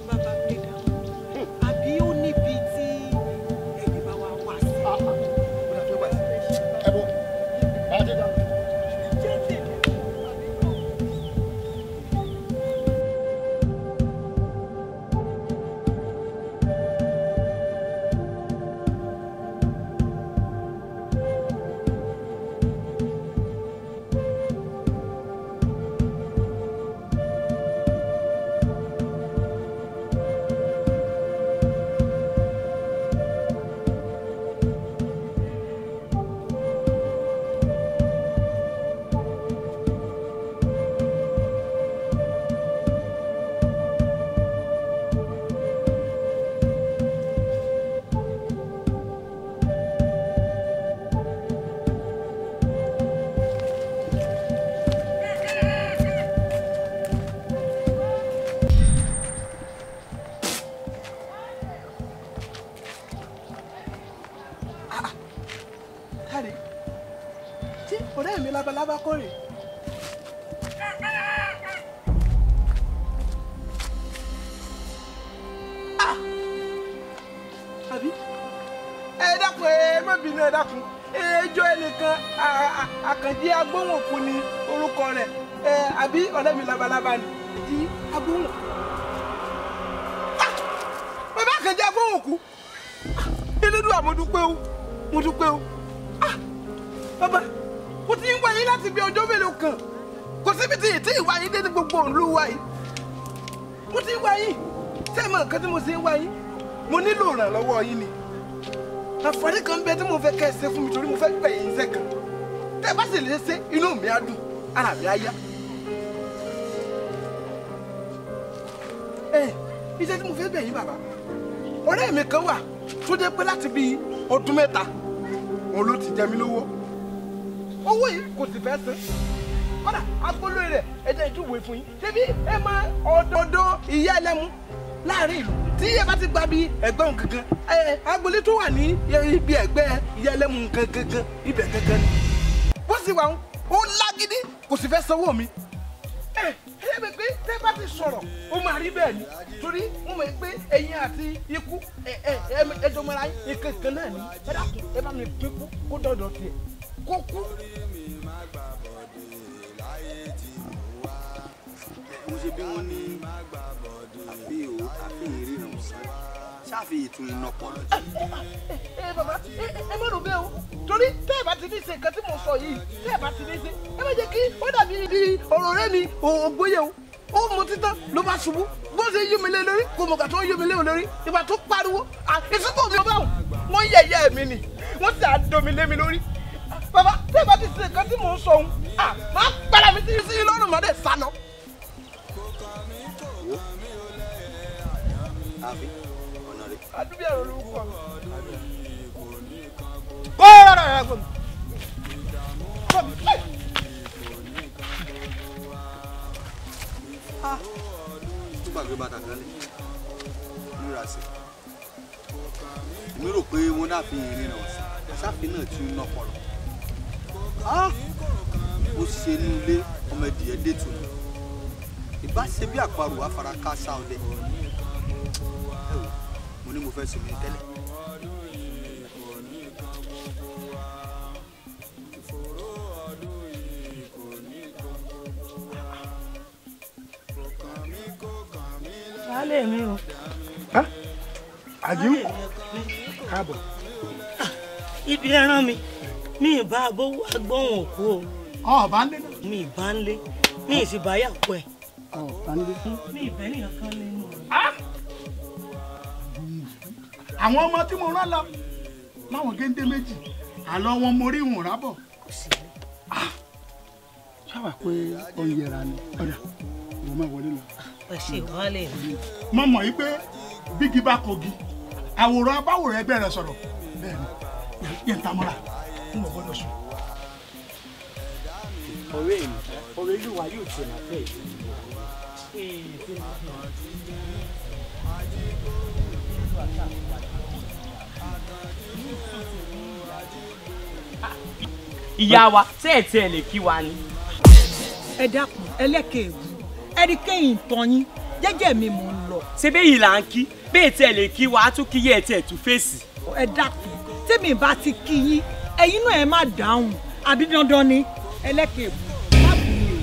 Speaker 13: Bàbá Gbéga, àbí ó níbi tí ẹni bá wá wá sí.
Speaker 5: Ẹ bọ, bá a ti dá.
Speaker 8: Ọ̀rẹ́ mi labalábá kọ́ rè. Àbí ẹ dákun, ẹ má bínú, ẹ dákun. Ẹjọ́ ẹnìkan Àkànjí Agbóhùnkù ni orúkọ rẹ̀. Àbí ọ̀rẹ́ mi labalábá ni. Àkànjí Agbóhùnkù. Bàbá Àkànjí Agbóhùnkù. Elédùà, mo dúpẹ́ o, mo dúpẹ́ o. Bàbá, mo ti ń wá yín láti bí ọjọ́ mélòó kan, kò síbi tí ìtí ìwà yín dé ní gbogbo ìlú wa yìí. Mo ti ń wá yín. Ṣé ẹ mọ nǹkan tí mo ṣe ń wá yín? Mo nílò ìrànlọ́wọ́ yín ni. Àǹfààní kan ń bẹ tí mo fẹ́ kẹ́ ẹ ṣe fún mi, torí mo fẹ́ gbẹ̀ yín iṣẹ́ kan. Tẹ́ ẹ bá sì lè ṣe, inú mi á dùn, ara mi á yá. Ẹ iṣẹ́ tí mo fẹ́ bẹ̀ yín bàbá, ọ̀rẹ́ mi kan wà tó jẹ́ pé láti bí ọdún 3 òun ló ti jẹ mí lówó. Owó yìí kò sì fẹ́ san. Kódà agolo rẹ̀ ẹ̀jẹ̀ ìjúwe fún yín. Ṣébí ẹ máa ọ̀dọ̀dọ̀ ìyá ẹlẹ́mu láàrin ìlú tí ẹ bá ti gba bí ẹ̀gbẹ́ òun kankan, agbolé tó wà ní ibi ẹ̀gbẹ́ ìyá ẹlẹ́mu kankan ibẹ̀ kankan ni. Bó sì wà ó lágídí, kò sì fẹ́ sanwó mi. Ẹ ẹ bẹ pé tẹ́ bá ti sọ̀rọ̀ ó máa rí bẹ́ẹ̀ ni, torí mo mọ̀ pé ẹ̀yin àti ikú ẹ ẹ ẹjọ́ mọ́ra yín kankan náà ni. Ẹ dákun, ẹ bá mi pín kú kó dọ̀dọ̀ tiẹ̀ kó kú.
Speaker 4: Mo ṣe bí wọ́n ní àfi ìríran ọ̀sán ṣáfi ìtún iná pọ̀ lọ.
Speaker 8: Ẹ bàbá, ẹ má rò bẹ́ẹ̀ o, torí tẹ́ ẹ bá ti ní ṣe nǹkan tí mo sọ yìí, tẹ́ ẹ bá ti ní ṣe, ẹ má jẹ́ kí ó dàbí ibi ọ̀rọ̀ rẹ mi ògbóyè o. Ó mu títán ló bá ṣubú, bó ṣe yí mi lé lórí kò mọ̀gbà tó yí mi lé lórí, ìgbà tó pariwo ìsìnkú mi ò bá wọn yẹ̀yẹ́ mi ni wọ́n sì á domi lé mi lórí. Bàbá, tẹ́ ẹ bá ti ṣe nǹkan tí mò ń sọ òun, máa padà mi sí lọ́rùn mọ́dẹ̀ sá lọ.
Speaker 4: Àbí ọ̀nà rẹ̀.
Speaker 8: Àdúgbò ẹ̀rọ lórúkọ mi.
Speaker 4: Kó rárá rárá gbọ́n mi.
Speaker 8: Gbọ́n mi.
Speaker 4: Tó gbàgbé bàtà kan lé múra sí. Èmi rò pé wọ́n dà fi ìrìnà ọ̀sán. Sáfì náà tún ń lọ́pọ̀lọ́. Ó ṣe inú ilé ọmọ ẹ̀dìyẹ dé tù ní. Ìbá ṣe bí àparò afárá ká sá ọdẹ. Mo ní mo fẹ́ sinmi tẹ́lẹ̀.
Speaker 3: Baálé mi o.
Speaker 5: Àjíù, káàbọ̀.
Speaker 3: Ibi ẹran mi, mi ì bá agbóhùn òkú o.
Speaker 5: Ọ̀ bá ń lé náà.
Speaker 3: Mi ì bá ń lé, mi ì sì bá yàgò ẹ̀.
Speaker 5: Ọ̀ bá ń lé.
Speaker 3: Mi ì bẹ́ nìkan kan nínú.
Speaker 5: Àwọn ọmọ tí mo rán lọ láwọn géńdé méjì àlọ wọn mo rí ìwọ̀n rábọ̀. Ṣáwà pé ó ń yẹra ni, ọ̀dà ìwọ máa wọlé lọ.
Speaker 3: Ẹ ṣe ìwálé mi.
Speaker 5: Mo mọ̀ yí pé bígi bá kogi, àwòrán abáwòrán ẹgbẹ́ rẹ̀ sọ̀rọ̀ bẹ́ẹ̀ ni yẹn ń ta mọ́ra fún mọ̀ gbọ́dọ̀ sùn.
Speaker 7: Ọ̀rẹ́ mi, ọ̀rẹ́ ìlú wa yóò tẹ̀ máa fẹ́ yìí.
Speaker 12: Ìyá wa, ṣé ẹ tiẹ̀ lè kí wa ni?
Speaker 13: Ẹ dákun, ẹlẹ́kẹ̀ẹ́ ègún. Ẹni kéyìn tán yín jẹ́jẹ́ mi mò ń lọ.
Speaker 12: Ṣé bẹ́ẹ̀ yìí là ń kí bẹ́ẹ̀ tiẹ̀ lè kí wa á tún kí yẹ ẹ̀ tiẹ̀ tún fèsì.
Speaker 13: Ẹ dákun tèmi bá ti kí yín ẹ̀yin náà ẹ má dáhùn àbí dandan ni ẹlẹ́kẹ̀ẹ́bù má bù mí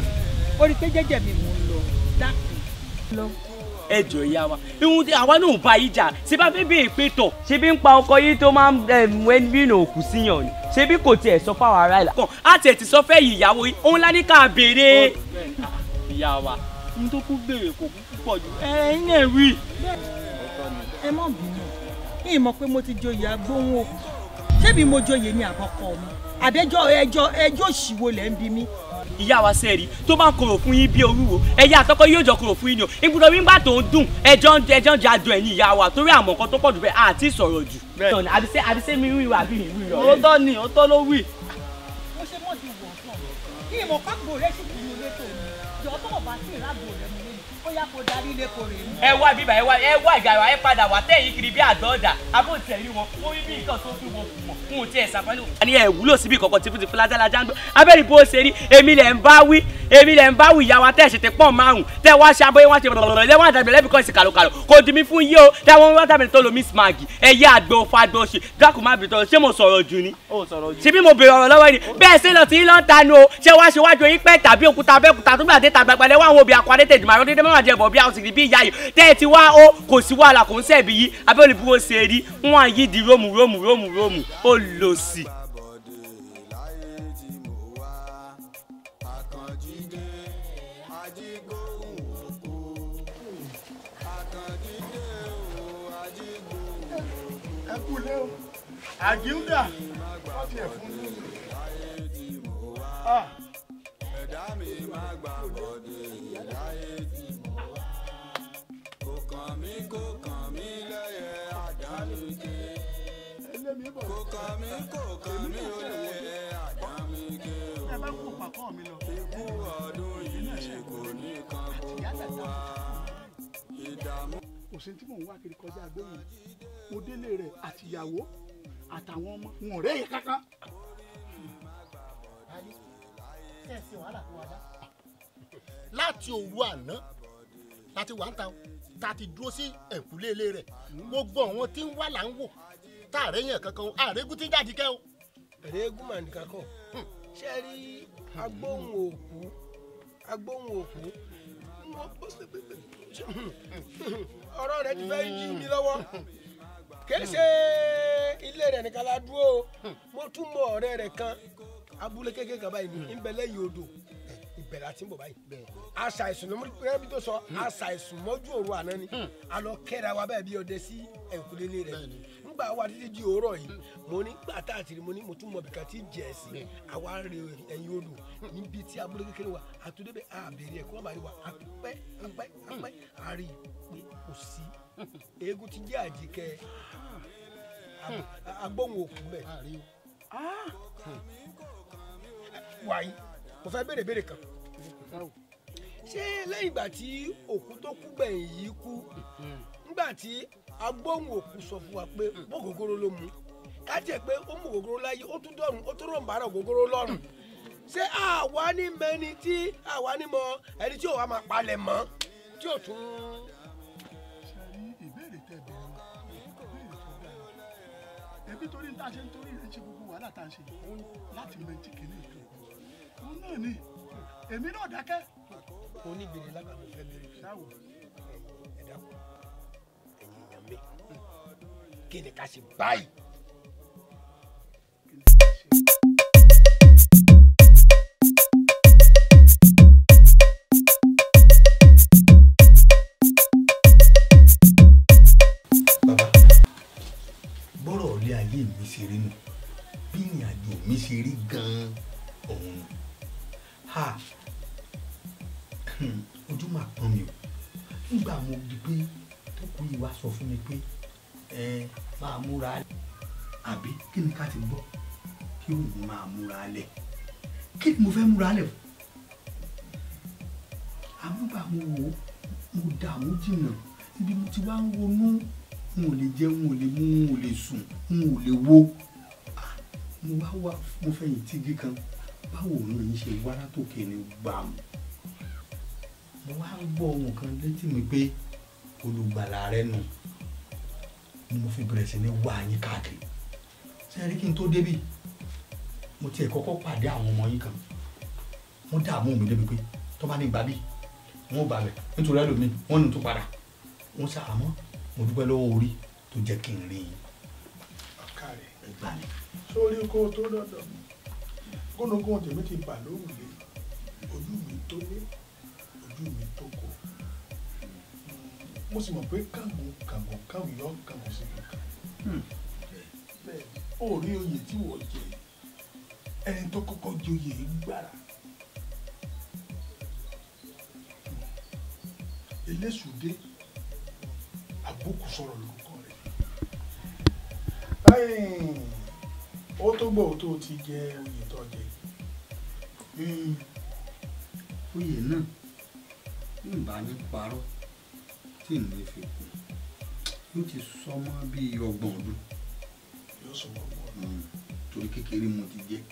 Speaker 13: o ó rí i pé jẹ́jẹ́ mi mò ń lọ dákun.
Speaker 12: Ẹ jọ ìyá wa ihun tí àwa náà bá yìí jà ṣé bá fẹ́ béèrè pé tọ̀ ṣé bí ń pa ọkọ yìí tó máa ń mú ẹni bí òkú síyàn ni ṣé bí kò tiẹ̀ sọ fáwọn ará ìlà kan á tiẹ̀ ti sọ fẹ́ yìí ìyàwó yìí òun lá ní ká béèrè. Ìyá wa ohun tó kú béèrè kò kú púpọ̀ jù ẹ̀yin ẹ̀ wí.
Speaker 13: Ẹ má bínú yìí mọ̀ pé mo ti joyè agbóhùn òkú ṣé bí mo joyè ní àbọ̀kọ mi àbẹ́jọ́ ẹjọ́ ẹjọ́ òṣìwò lẹ́ ń bí mi.
Speaker 12: Ìyá wa sẹ́ẹ̀rí tó bá ń korò fún yín bí orúwo ẹ̀yà àtọ́kọ́ yóò jọ korò fún yín ni o ibùdó wíńgbà tó ń dùn ẹjọ́ ń jẹ adùn ẹ̀yìn ìyá wa torí àmọ́ nǹkan tó pọ̀ jù bẹ́ẹ̀ àti sọ̀rọ̀ jù. Àbíṣe mi wí wà bí mi wí rọ̀.
Speaker 2: Òótọ́ ni òótọ́ ló wí.
Speaker 13: Mo ṣe mọ́ ti wọ̀ sàn kí ìmọ̀ pàgbò rẹ̀ sì kúrò létò mi jọ tó o bá sí ìrágbò rẹ̀ mi lẹ́nu ó yá kó darí ilé kó rè mú.
Speaker 12: Ẹ wá bíbá ẹ wá ìgbà wa ẹ padà wá tẹ̀yìn kiri bí àgbọ̀ ọ̀dà abóòtẹ̀ rí wọn wọ́n rí bí nǹkan tó fi wọn kù mọ̀ fún òtí ẹ̀ sàfánì. A ní ẹ wúlò síbi kọ̀ọ̀kan tí fún lájálájá ń gbọ́ abẹ́rẹ́ bó ṣe rí èmi lẹ̀ ń bá wí èmi lẹ̀ ń bá wí ìyá wa tẹ̀ ṣètè pọ̀ márùn tẹ̀ wá ṣe abóyé wá ṣe bọ̀rọ̀bọ̀rọ̀ lẹ́wọ̀n àdàbẹ̀ lẹ́bi kan ṣe kàlòkàlò kò dì mí fún yí o tẹ̀ wọ́n wá dàbẹ̀ tó lo miss maggi ẹ̀yà àgbẹ̀ òfò àgbẹ̀ òṣì dákun má bìtọ̀ ṣé mo sọ̀rọ̀ jù ni ṣé bí mo bèrè ọ̀rọ̀ lọ́wọ́ ni bẹ́ẹ̀ ṣe lọ sí lọ́n tanu o ṣé wá ṣe wájú yín pẹ́ tàbí òkúta abẹ́òkúta tó gbàdé tàgbàgbà lẹ́wọ̀n àwọn obì akọ adétẹ̀ jùmọ̀ àròdédé mọ́mọ́ àjẹbọ̀ bí àwọn sì rí bí ìyá yìí tẹ́ ẹ ti wá ó kò sí wàhálà kò ń sẹ̀bi yìí abẹ́ olùbúwo ṣe rí wọ́n á yí di rómù rómù rómù rómù ó lò sí.
Speaker 5: Ẹ kú lé o àjíǹdà wọ́n ti ẹ̀ fún mi.
Speaker 1: Ẹ̀dá mi máa gbà bọ̀dé láyé tí mo wá. Kò kàn mí kò kàn mí lẹ́yẹ àdámíké. Kò kàn mí kò kàn mí ó lẹ́yẹ àdámíké o. Ikú ọdún yìí kò ní kan gbogbo wa. Ìdààmú.
Speaker 5: Kò sí tí mò ń wá kiri kọjá agbóhùn mo délé rẹ̀ àtìyàwó àtàwọn ọmọ wọn ò rẹ́yìn kankan.
Speaker 16: Láti òru àná láti wà ń ta ta ti dúró sí ẹ̀kúlé ilé rẹ̀ gbogbo àwọn tí ń wá là ń wò tá ààrẹ yẹn kankan ààrẹ egún tí ń jáde kẹ́ o.
Speaker 8: Ẹ̀rẹ́ egún mà nìkan kọ̀ ṣé rí agbóhùn òkú agbóhùn òkú ọ̀rọ̀ rẹ̀ ti fẹ́ yí mi lọ́wọ́ kì í ṣe ilé rẹ̀ nìkan la dúró mo tún mọ ọ̀rẹ́ rẹ̀ kan abúlé kékeré kan báyìí ní nbẹ lẹ́yìn odò ibẹ̀ la ti ń bọ̀ báyìí aṣàìsùn lórí tó sọ aṣàìsùn mọ́jú òru àná ni a lọ kẹ́ra wa bẹ́ẹ̀ bí ọdẹ sí ẹ̀kúlélé rẹ̀ ńgbà wa títí di òórọ̀ yìí mo ní gbà tá àtìrí mo ní mo tún mọ bìkan tí jẹ̀ sí àwa rè ẹ̀yìn odò níbi tí abúlé kékeré wa àtúndébẹ̀ àbèrè ẹ̀kọ́ àbárí wa àpẹ́ àpẹ́ àpẹ́ àrí pé kò sí eégún ti jẹ́ àjíkẹ́ agbóhùn òkú bẹ́ẹ̀. Wàyí mo fẹ́ béèrè béèrè kan ṣé lẹ́yìn ìgbà tí òkú tó kú gbẹ̀yìn yìí kú nígbà tí agbóhùn òkú sọ fún wa pé ògógóró ló mú ká jẹ́ pé ó mú ògógóró láyé ó tún dọ̀run ó tún rọ̀ǹbàrà ògógóró lọ́rùn ṣé àwa ní mẹ́ni tí àwa ní mọ ẹni tí ò wá máa palẹ̀ mọ́ tí ò tún.
Speaker 5: Ṣe rí ìbéèrè tẹ́ bẹ̀rẹ̀ ìbéèrè tó dáa ẹbí torí tá a ṣe ń torí rẹ̀ ń ṣe gbogbo wàhálà tá a ṣe láti mọ etí kìíní kan òun náà ni èmi náà dákẹ́.
Speaker 8: Oníbèrè lágbàá mo fẹ́ bèrè
Speaker 5: ṣáwò
Speaker 8: ẹ dákun ẹ̀yin èèyàn mi kí ni ká ṣe báyìí.
Speaker 17: Bàbá bọ́rọ̀ ilé ayé mi ṣe rí nù bí ìrìn àjò mi ṣe rí gan-an òun ha ojú máa pọ́n mi o nígbà mo di pé tó kú yìí wá sọ fún mi pé ẹ máa múra àbí kí ni ká ti gbọ́ kí òun máa múra lẹ̀ kí ni mo fẹ́ múra lẹ̀ fún àmúgbà mo wò ó mo dààmú jìnnà ibi mo ti wá ń ronú n ò lè jẹun n ò lè mú n ò lè sùn n ò lè wo mo wá wá mo fẹ̀yìn tígi kan báwo ni yín ṣe wá látòkè ní gbàmù Mo wá ń gbọ́ ohun kan létí mi pé olùgbàlà rẹ nù ni mo fi bẹ̀rẹ̀ sí ní wá yín káàkiri. Ṣé ẹ rí kí n tó débì, mo tiẹ̀ kọ́kọ́ pàdé àwọn ọmọ yín kan. Wọ́n dààmú mi débi pé tó bá ní gbà bí wọ́n ò gbà bẹ̀ nítorí ẹlòmíì wọ́n ní tó padà. Wọ́n ṣàmọ́ mo dúpẹ́ lọ́wọ́ orí tó jẹ́ kí n rí yín.
Speaker 5: Ọ̀kàrẹ̀
Speaker 17: ẹ gbà mí.
Speaker 5: Sórí kó tó dọ̀dọ̀ mi, gúnugún tèmi ti bà lórùlé, ojú mi tó lé, ojú mi tó kó. Mo sì mọ̀ pé kàngùn kàngùn káwọn yọ kàngùn sí kankan. Bẹ́ẹ̀ ó rí oyè tí wọ́n jẹ, ẹni tó kọ́kọ́ joyè gbára. Elésùdé àbùkù sọ̀rọ̀ lórúkọ rẹ̀. Ó tó gbọ́ tó ti jẹ oyè tó jẹ.
Speaker 17: Oyè náà ń bá ní parọ́ tí n lè fi kú yóò ti sọ mọ́ bíi 30 ọdún.
Speaker 5: Yóò sọ mọ́ 30 ọdún.
Speaker 17: Torí kékeré mo ti jẹ́.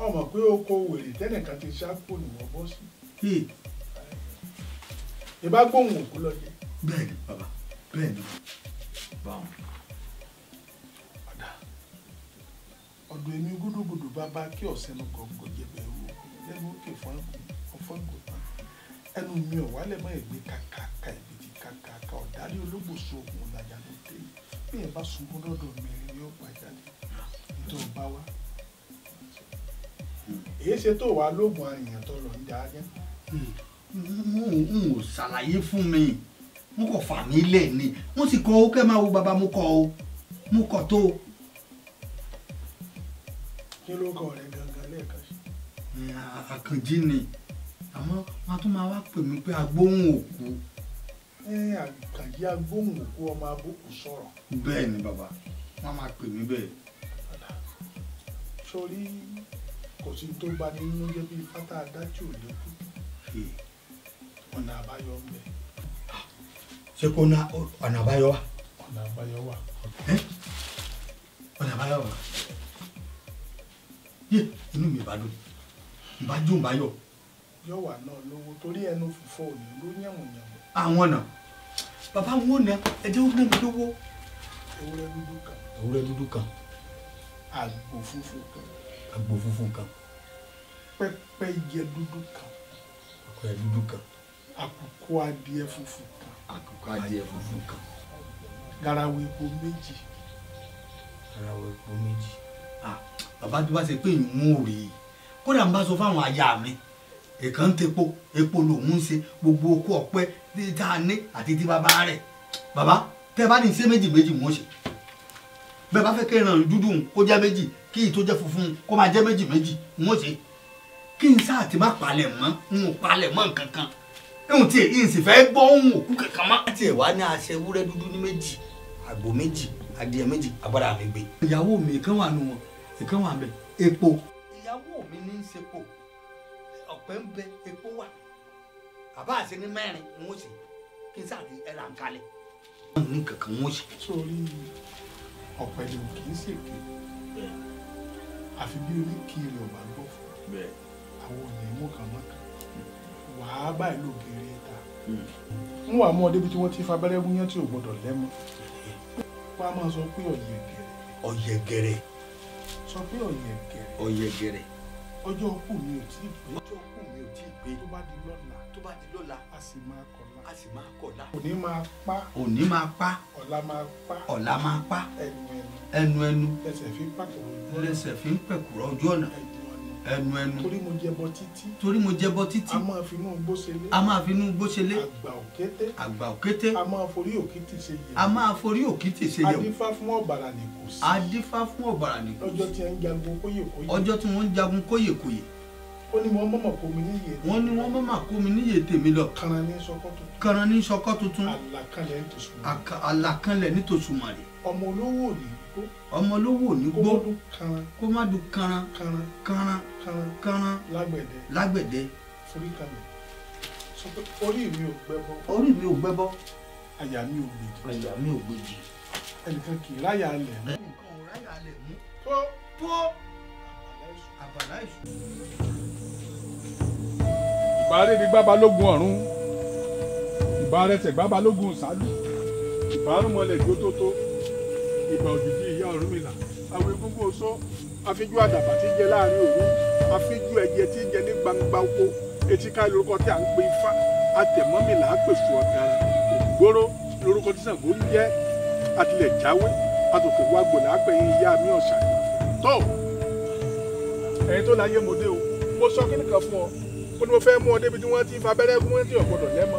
Speaker 5: Ọmọ pé oko wèrè tẹ́nìkan ti ṣáko ni wọ́n bọ́ sí. Ìbá gbóhùn òkú lọ jẹ.
Speaker 17: Bẹ́ẹ̀ni bàbá, bẹ́ẹ̀ni báwọn.
Speaker 5: Ọ̀dà ọ̀dọ̀ èmi gúdúgúdú bàbá kí ọ̀sẹ̀ nu gọ̀ǹgọ̀ jẹ̀bẹ̀ wò lẹ́nu òkè fún ọ̀fọ́ǹgò tán. Ẹnu mi ò wálẹ̀ mọ́ ẹ̀gbẹ́ kàkàkà ìbìtì kàkàkà ọ̀dárí ológbòso ògùn ọ̀làjà ló dé. Bí ẹ bá sunkún lọ́dọ̀ mi rí ni ó pa jáde. Nítorí ọba wa. Èyí ṣe tó wàá lóògùn arìnrìn tó lọ ń jà á yẹn.
Speaker 17: N ò ṣàlàyé fún mi, wọ́n kò fà mí lẹ̀ ni, wọ́n sì kọ́ ó kẹ́ máa wo bàbá mo kọ́ o, mo kọ́ tó.
Speaker 5: Kí ló kọ rẹ gangan lẹ́ẹ̀kan sí?
Speaker 17: Àkànjí ni, àmọ́ wọ́n tún máa wá pè mí pé agbóhùn òkú.
Speaker 5: Àkànjí agbóhùn òkú ọmọ abókù sọ̀rọ̀.
Speaker 17: Bẹ́ẹ̀ ni bàbá, wọ́n máa pè mí bẹ́ẹ̀.
Speaker 5: Sórí kò sí tó bá ní nínú jẹ́ bí fátá adájú ò lè kú. Ọ̀nà àbáyọ ń bẹ.
Speaker 17: Ṣé kò ná ọ̀nà àbáyọ wà?
Speaker 5: Ọ̀nà àbáyọ wà.
Speaker 17: Ọ̀nà àbáyọ wà. Yé inú mi bá dùn, ìbá jó ìbá yọ.
Speaker 5: Yóò wà náà lówó torí ẹnu fùfọ́ òní ló yànwùyànwù.
Speaker 17: Àwọn ọ̀nà bàbá wọn ò ná ẹjẹ́ ó ná mi lówó.
Speaker 5: Ewúrẹ́ dúdú kan.
Speaker 17: Ewúrẹ́ dúdú kan.
Speaker 5: Àgbò funfun kan.
Speaker 17: Àgbò funfun kan.
Speaker 5: Pẹ́pẹ́yẹ dúdú kan.
Speaker 17: Pẹ́pẹ́yẹ dúdú kan.
Speaker 5: Àkùkọ adìẹ funfun kan.
Speaker 17: Àkùkọ adìẹ funfun kan.
Speaker 5: Garawa epo méjì.
Speaker 17: Garawa epo méjì. Ah, bàbá tó bá ṣe pé ìwọ̀n ò rí i. Kódà ń bá sọ fáwọn aya mi. Èkán ń tepo, epo lòun ń ṣe gbogbo oko ọ̀pẹ tá a ní àti tí bàbá rẹ̀. Bàbá tẹ́ bá ní ṣe méjì méjì wọ́n ṣe. Bẹ́ẹ̀ bá fẹ́ kẹ́ran dúdú kó jẹ́ méjì, kí ìyí tó jẹ́ funfun kó máa jẹ́ méjì méjì wọ́n ṣe. Kí n sáà ti má palẹ̀ mọ́, n ò palẹ̀ mọ́ nǹkan kan. Ehun tí èyí sì fẹ́ gbọ́ ohun òkú kankan mọ́. Láti ẹ̀ wá ní aṣẹ ewúrẹ́ dúdú ní méjì, àgbò méjì, adìẹ méjì, agbára mi gbé. Ìyàwó mi ìkan wà nù wọn, ìkan wà bẹ, epo. Ìyàwó mi ní í ṣepo, ọ̀pẹ ń bẹ, epo wà. Bàbá àṣẹ ní mẹ́rin ń wọ́n ṣe, kí n sáà ti ẹ̀rà ń kalẹ̀. Ní kankan wọ́n ṣe.
Speaker 5: Sórí ọ̀pẹ ni ò kì í ṣèké, àfi bí oníkiri ọ̀bà gbọ́ fún. Àwọn ò ní mú kàn mọ́kàn. Wàá báyìí ló gèrè ta. Ń wà mú ọ débi tí wọ́n ti fabẹ́rẹ́ gúnyán tí ò gbọ́dọ̀ lẹ́mọ́. Wọ́n á máa sọ pé ọ̀yẹ̀gẹ̀rẹ̀.
Speaker 17: Ọ̀yẹ̀gẹ̀rẹ̀.
Speaker 5: Sọ pé ọ̀yẹ̀gẹ̀rẹ̀.
Speaker 17: Ọ̀yẹ̀gẹ̀rẹ̀.
Speaker 5: Ọjọ́ òkú mi ò tí ì pé.
Speaker 17: Ọjọ́ òkú mi ò tí ì pé.
Speaker 5: Tó bá di lọ́la.
Speaker 17: Tó bá di lọ́la.
Speaker 5: A sì máa kọ̀la.
Speaker 17: A sì máa kọ̀la.
Speaker 5: Òní máa pa.
Speaker 17: Òní máa pa.
Speaker 5: Ọ̀la máa pa.
Speaker 17: Ọ̀la máa pa.
Speaker 5: Ẹnu ẹnu.
Speaker 17: Ẹnu ẹnu.
Speaker 5: Lẹ́sẹ̀ fi ń pàkúrọ̀ ojú ọ̀nà.
Speaker 17: Lẹ́sẹ̀ fi ń pẹ̀kúrọ̀ ojú ọ̀nà. Ẹnu ẹnu.
Speaker 5: Torí mo jẹbọ títí.
Speaker 17: Torí mo jẹbọ títí.
Speaker 5: A máa finú igbó ṣelé.
Speaker 17: A máa finú igbó ṣelé.
Speaker 5: Àgbà òkété.
Speaker 17: Àgbà òkété.
Speaker 5: A máa forí òkìtì ṣe yẹ̀wò.
Speaker 17: A máa forí òkìtì ṣe yẹ̀wò.
Speaker 5: Adífá fún ọ̀bàrà ní kò sí.
Speaker 17: Adífá fún ọ̀bàrà ní kò sí.
Speaker 5: Lọ́jọ́ tí wọ́n ń jagun kóyèkóyè.
Speaker 17: Ọjọ́ tí wọ́n ń jagun kóyèkóyè.
Speaker 5: Ó ní wọ́n mọ̀mọ̀ kó mi níyè.
Speaker 17: Wọ́n ní wọ́n mọ̀mọ̀ kó mi níyè tèmi lọ.
Speaker 5: Kàrán ní sọkọ́ tuntun.
Speaker 17: Kàrán ní sọkọ́ tuntun.
Speaker 5: Àlàkalẹ̀ ní tòṣùmàrè.
Speaker 17: Àlàkalẹ̀ ní tòṣùmàrè.
Speaker 5: Ọmọ olówó ò ní gbó.
Speaker 17: Ọmọ olówó ò ní gbó.
Speaker 5: Kó má dún kanran.
Speaker 17: Kó má dún kanran.
Speaker 5: Kanran.
Speaker 17: Kanran.
Speaker 5: Kanran.
Speaker 17: Kanran.
Speaker 5: Lágbẹ̀dẹ.
Speaker 17: Lágbẹ̀dẹ.
Speaker 5: Forí kalẹ̀. Sọ pé orí mi ò gbẹ́bọ.
Speaker 17: Orí mi ò gbẹ́bọ.
Speaker 5: Àyà mi ò gbèjì.
Speaker 17: Àyà mi ò gbèjì.
Speaker 5: Ẹnìkan kì í ráyà alẹ̀ mú.
Speaker 17: Ẹnìkan ò ráyà alẹ̀ mú.
Speaker 5: Tó.
Speaker 17: Tó. Àbàlá èṣù.
Speaker 5: Ìbà Arédigbá balógun ọ̀run, ìbà Arẹsẹ̀gbá balógun ìsálú, ìbà arúnmọlẹ̀ jótótó, ìbà òjìji ìyá Ọ̀rúnmìlà, àwọn egúngún oṣó, afíjú àdàbà tí ń jẹ láàrin òru, afíjú ẹyẹ tí ń jẹ ní gbangba oko, etí ká lórúkọ tí à ń pe ifá, atẹ̀mọ́mìlà á pèsè ọ̀daràn, ògbóró lórúkọ tí Ṣàngó ń jẹ́, àtìlẹ̀ jáwé, àtòkè wá gbòlá pẹ̀yìn ìyá mi ọ̀sà. Tó ẹ̀yin tó láyé mo dé o, mo sọ kí nìkan fún ọ, ó ní mo fẹ́ mú ọ débi tí wọ́n ti ń fa abẹ́rẹ́ gún tí ò gbọ́dọ̀ lẹ́mọ,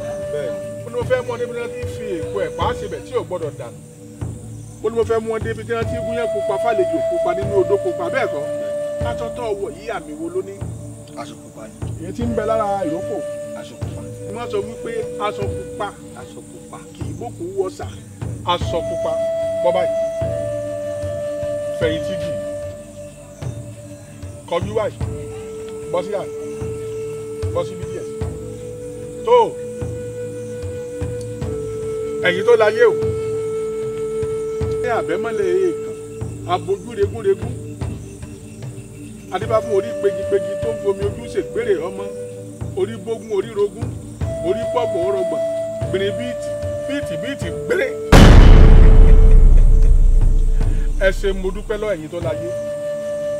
Speaker 5: ó ní mo fẹ́ mú ọ débi tí wọ́n ti ń fi èpo ẹ̀pá síbẹ̀ tí ò gbọ́dọ̀ dànù, ó ní mo fẹ́ mú ọ débi tí wọ́n ti ń gúnyán pupa fàlejò pupa nínú odó pupa bẹ́ẹ̀ kọ́. Aṣọ tó wọ̀ yí àmì wo ló ní?
Speaker 17: Aṣọ pupa ni.
Speaker 5: Èyí tí ń bẹ lára ìrókò.
Speaker 17: Aṣọ pupa.
Speaker 5: Wọ́n sọ wípé aṣọ pupa.
Speaker 17: Aṣọ pupa.
Speaker 5: Kì í bókù wọ̀sà. Aṣọ pupa. Bọ́ báyìí. Fẹ̀yìntì gì. Kọjú báyìí. Bọ́ sí àná. Bọ́ sí BTS. Tó ẹ̀yin tó láyé o. Ní àbẹ́mọ́lẹ̀ èèkàn, abojú regúnregún. Adébá fún orí pegipegi tó ń fomi ojú ṣègbèrè ọmọ, orí bógún orí rogún, orí bọ́gbọ̀n ọrọ̀gbọ̀n, gbìnrín bíìtì bíìtì bíìtì gbére. Ẹ ṣé mo dúpẹ́ lọ́wọ́ ẹ̀yin tó láyé.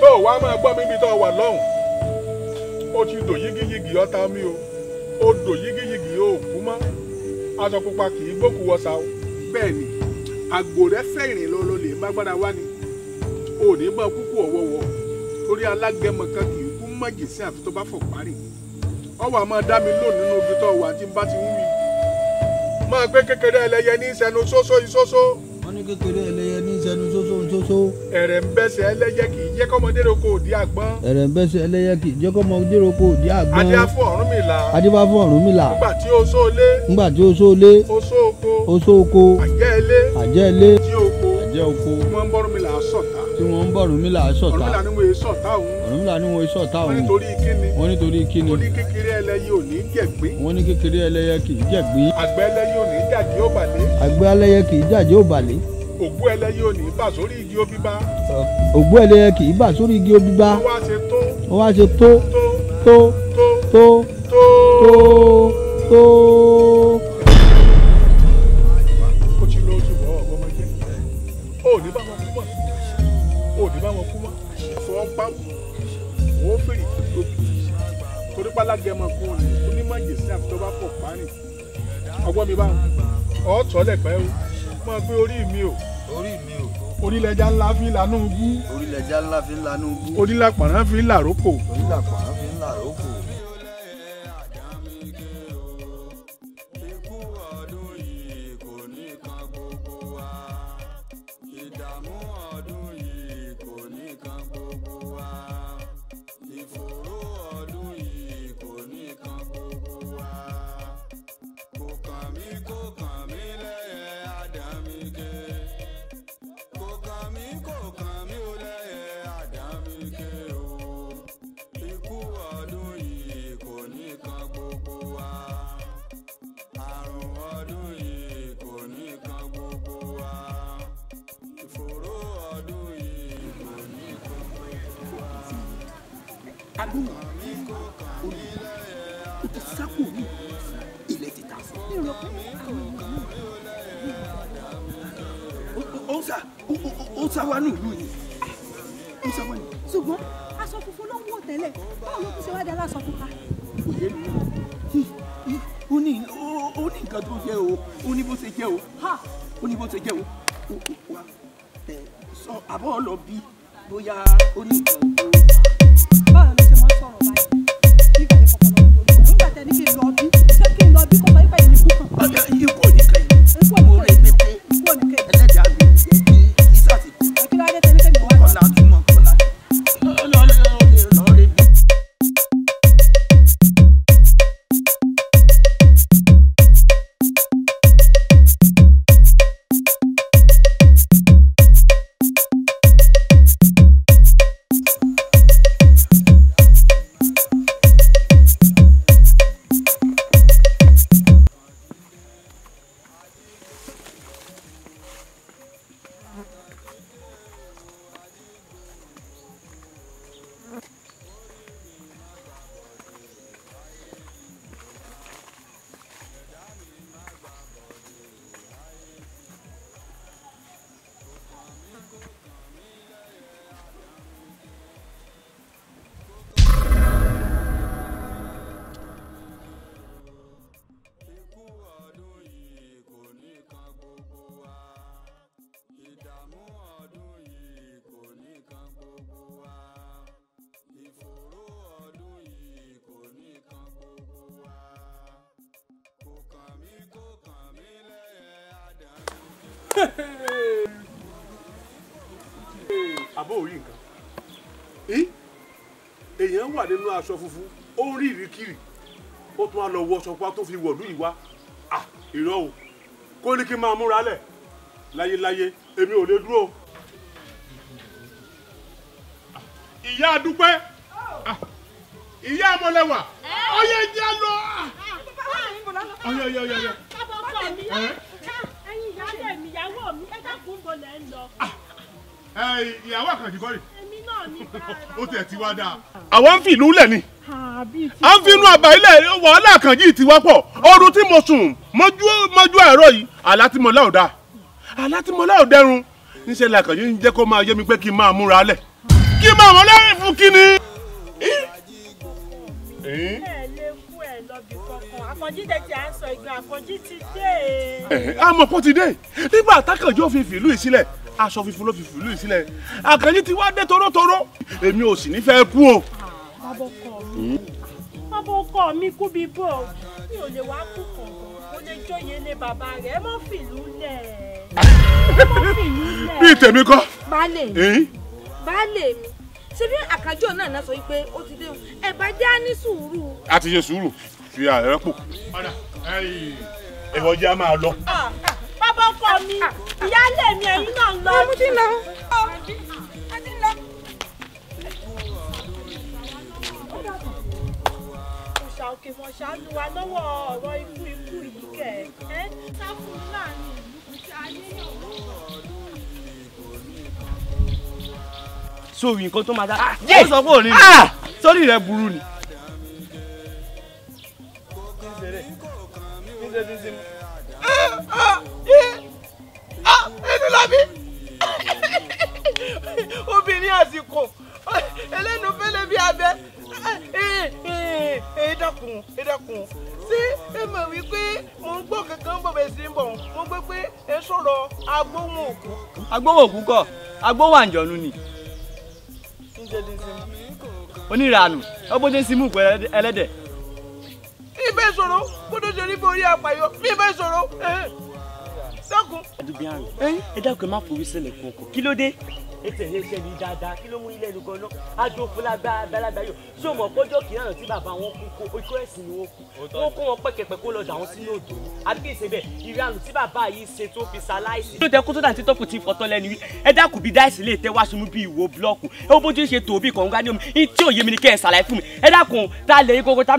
Speaker 5: Tó o wá máa gbọ́ mi níbi tó o wà lọ́hùn. Ó ti dò yígíyigì ọ̀tá mi o, ó dò yígíyigì o kú mọ́. Aṣọ pupa kì í gbókù wọ̀sà o. Bẹ́ẹ̀ ni, àgbò rẹ fẹ́ ìrìn lọ lọ lè má gbára wá ni. O ò ní bá kúkú ọ̀wọ́wọ́. Torí alágẹmọ kan kì í kú mọ̀jì sí àfi tó bá fọ̀ parí. Ọwọ́ àmọ́ dá mi lò nínú ibi tó wà tí n bá ti ń wí. Máa gbé kékeré ẹlẹ́yẹ ní sẹnu sósó ìsósó.
Speaker 17: Wọ́n ní kékeré ẹlẹ́yẹ ní sẹnu sósó ìsósó.
Speaker 5: Ẹ̀rẹ̀ ń bẹ́sẹ̀ ẹlẹ́yẹ kì í jẹ́ kọ́mọdé roko òdì àgbọn.
Speaker 17: Ẹ̀rẹ̀ ń bẹ́sẹ̀ ẹlẹ́yẹ kì í jẹ́ kọ́mọdé roko òdì àgbọn.
Speaker 5: Adíá fún Ọ̀rúnmìlà.
Speaker 17: Adíbá fún Ọ̀rúnmìlà.
Speaker 5: Nígbà tí oṣó lé.
Speaker 17: Nígbà tí oṣó lé.
Speaker 5: Oṣó oko.
Speaker 17: Oṣó oko.
Speaker 5: Àjẹ́ ilé.
Speaker 17: Àjẹ́ ilé.
Speaker 5: Àjẹ́ oko.
Speaker 17: Àjẹ́ oko.
Speaker 5: Tí wọ́n ń bọ́ Ọ̀rúnmìlà sọ̀tá.
Speaker 17: Tí wọ́n ń bọ̀ Ọ̀rúnmìlà sọ̀tá.
Speaker 5: Ọ̀rúnmìlà ni wọ́n sọ̀tá òun.
Speaker 17: Ọ̀rúnmìlà ni wọ́n sọ̀tá òun.
Speaker 5: Wọ́n nítorí kíni.
Speaker 17: Wọ́n nítorí kíni.
Speaker 5: Wọ́n ní kékeré ẹlẹ́yẹ ò ní jẹ̀gbín.
Speaker 17: Wọ́n ní kékeré ẹlẹ́yẹ kì í jẹ̀gbín.
Speaker 5: Àgbẹ̀ ẹlẹ́yẹ ò ní jàjẹ́ ó bàlé.
Speaker 17: Àgbẹ̀ ẹlẹ́yẹ kì í jàjẹ́ ó bàlé.
Speaker 5: Ògbó ẹlẹ́yẹ ò ní bà sórí igi obíbá.
Speaker 17: Ògbó ẹlẹ́yẹ kì í bà sórí igi obíbá.
Speaker 5: Ó wá ṣe tó.
Speaker 17: Ó wá ṣe tó. Tó. Tó.
Speaker 5: Tó.
Speaker 17: Tó. Tó.
Speaker 5: Ó ti lọ oṣù bọ̀ ọ̀gbọ́n ọmọ jẹ́. Ó ní bá wọn kú mọ́. Ó ní bá wọn kú mọ́. Fọ́ pàwọ́. Ó fèrè tóbi. Torí pálágẹmọ kan ní onímọ̀jẹ̀sí àfi tó bá pọ̀ párìn. Ọgbọ́n mi bá wọn. Ọ̀tọ̀ lẹ̀pẹ́ o. Mọ̀ pé orí mi o.
Speaker 17: Orí mi o.
Speaker 5: Orílẹ̀-èdè ńlá fi lanú bú.
Speaker 17: Orílẹ̀-èdè ńlá fi lanú bú.
Speaker 5: Orílẹ̀-àpọ̀nrán fi làrókò.
Speaker 17: Orílẹ̀-àpọ̀nrán fi làrókò.
Speaker 14: Ṣùgbọ́n aṣọ funfun ló ń wọ̀ tẹ́lẹ̀, báwo ló tún ṣe wá di aláṣọ pupa?
Speaker 4: Kò yé mi. Ó ní nǹkan tó jẹ́ o, ó ní bó ṣe jẹ́ o, ó ní bó ṣe jẹ́ o. Wá sọ àbọ̀ lọ bí bóyá ó ní nǹkan tó.
Speaker 14: Báwo ló ṣe máa ń sọ̀rọ̀ báyìí? Nígbà tí kọ̀ọ̀kan lọ bí nígbà tẹ́ ní kí n lọ bí, ṣé kí n lọ bí kọ́kọ́ nípa ìlú kan?
Speaker 4: Ikú ò ní kẹ́yìn. Mo rẹ̀ pété ẹlẹ́dàá mi jẹ́ kí ìsàsìkò.
Speaker 14: Kí ló dé tẹ́lẹ̀ tẹ́lẹ̀ wá?
Speaker 4: Kọ́lá túmọ̀ kọ́lá.
Speaker 5: Àbó orí nǹkan. Èèyàn wà nínú aṣọ funfun, ó ń rí ìríkìrì, ó tún á lọ wọ aṣọ pa tó fi wọ̀lú ìwá. Irọ́ o, kó ní kí n máa múra lẹ̀ láyéláyé, èmi ò lè dúró. Ìyá Dúpẹ́, ìyá Ọmọlẹ́wà, ọyẹ jẹ́ lọ. Ọyẹ ọyẹ ọyẹ.
Speaker 3: Ẹ̀yin ìyáálé mi, ìyàwó mi, ẹ dákun bọ̀ lẹ́ ń lọ.
Speaker 5: Ìyàwó Àkànjí kọ́ rè.
Speaker 3: Èmi náà ní bára.
Speaker 5: Ó tiẹ̀ ti wá dáa. Àwọn ń fi ìlú lẹ̀ ni. À ń fi inú àbá ilẹ̀ wàhálà Àkànjí ti wá pọ̀. Oorun tí mo sùn mọ́jú àárọ̀ yìí, àlá tí mo lá ò dáa. Àlá tí mo lá ò dẹrun. Níṣẹ́ la Àkànjí ń jẹ́ kó máa yé mi pé kí n máa múra lẹ̀. Kí n máa mọ̀ lẹ́yìn fún kí ni.
Speaker 3: Ẹ lè kú ẹ lọ́bì kankan. Àkànjí tẹ ti à ń sọ ìgbà Àkànjí ti dé.
Speaker 5: Àmọ̀ kó ti dé. Nígbà tákànjí ò fi fìlú yìí sílẹ̀, aṣọ funfun ló fi fìlú yìí sílẹ̀. Àkànjí ti wá dé torótoró. Èmi ò sì ní fẹ́ kú o.
Speaker 3: Bàbá ọkọ mi kú bí bò. Mi ò lè wá kú kankan. Mo lè jóye lé bàbá rẹ̀. Ẹ mọ́ fìlú lẹ̀. Ẹ mọ́ fìlú lẹ̀.
Speaker 5: Bí tèmi kọ́.
Speaker 6: Baálé mi. Baálé mi. Ṣé bí Àkànjí náà sọ wípé ó ti dé o, ẹ bá jẹ́ á ní sùúrù.
Speaker 5: A ti ṣe sùúrù fi ààrẹ pò. Ìwọ jẹ́ a máa lọ.
Speaker 3: Bàbá ọkọ mi, ìyáálé mi, ẹ̀yin náà ń lọ.
Speaker 6: Mo ti lọ.
Speaker 3: Òòṣà òkè mọ̀ ṣàánú wa lọ́wọ́ ọ̀rọ̀ ikú ikú yìí kẹ̀ ẹ́ sá fún láàrin ìlú kùtì ayé yàn wọ́n.
Speaker 12: Sórí nǹkan tó máa dá.
Speaker 18: Ó sọ pé òní ni sórí rẹ burú ni.
Speaker 13: Ẹnu lábí obìnrin àsìkò ẹlẹ́nu fẹ́lẹ́ bí abẹ. Ẹ dákun, ẹ dákun, ṣé ẹ mọ̀ wípé mò ń gbọ́ kankan bọ̀ bẹ́ẹ̀ sí ń bọ̀, mo gbọ́ pé ẹ sọ̀rọ̀ agbóhùn òkú.
Speaker 18: Agbóhùn òkú kọ́, agbóhùn àǹjọ̀nú ni. Oníranù ọgbọ́n tí ń simú ìpò ẹlẹ́dẹ̀.
Speaker 13: Ìfẹ́ sọ̀rọ̀ kó tó ṣe ní borí àpàyọ, mi ìfẹ́ sọ̀rọ̀ dákun.
Speaker 12: Ẹ dákun, ẹ má forí sílẹ̀ kún ọkọ̀. Kí ló dé? Ẹ tẹ̀lé iṣẹ́ mi dáadáa, kí ló mú ilé ẹnu gan-an? Adófúnlágbá agbálagbá yóò. Ṣé o mọ̀ pọ́jọ́ kìí àná tí bàbá wọn kú kó ikú ẹ̀sìn ni wọ́n kú? Wọ́n kó wọn pẹ̀kẹ̀pẹ̀ kó lọ dà wọ́n sínú odò. Àbí kì í ṣe bẹ́ẹ̀, ìranù tí bàbá yìí ṣe tó fi ṣaláìsí. Ló tẹ kó tó dà tí tọ́kù ti fọ̀tọ́ lẹ́nu yìí. Ẹ dákun bí dáìsì lè tẹ́ wá sunú bí ìwo búlọ́ọ̀kù. Ẹ wo bójú ṣe tòbí kọ̀ǹgá ní omi. Tí òye mi ni kẹ́ ẹ ṣàlàyé fún mi. Ẹ dákun, ta lè kókó ta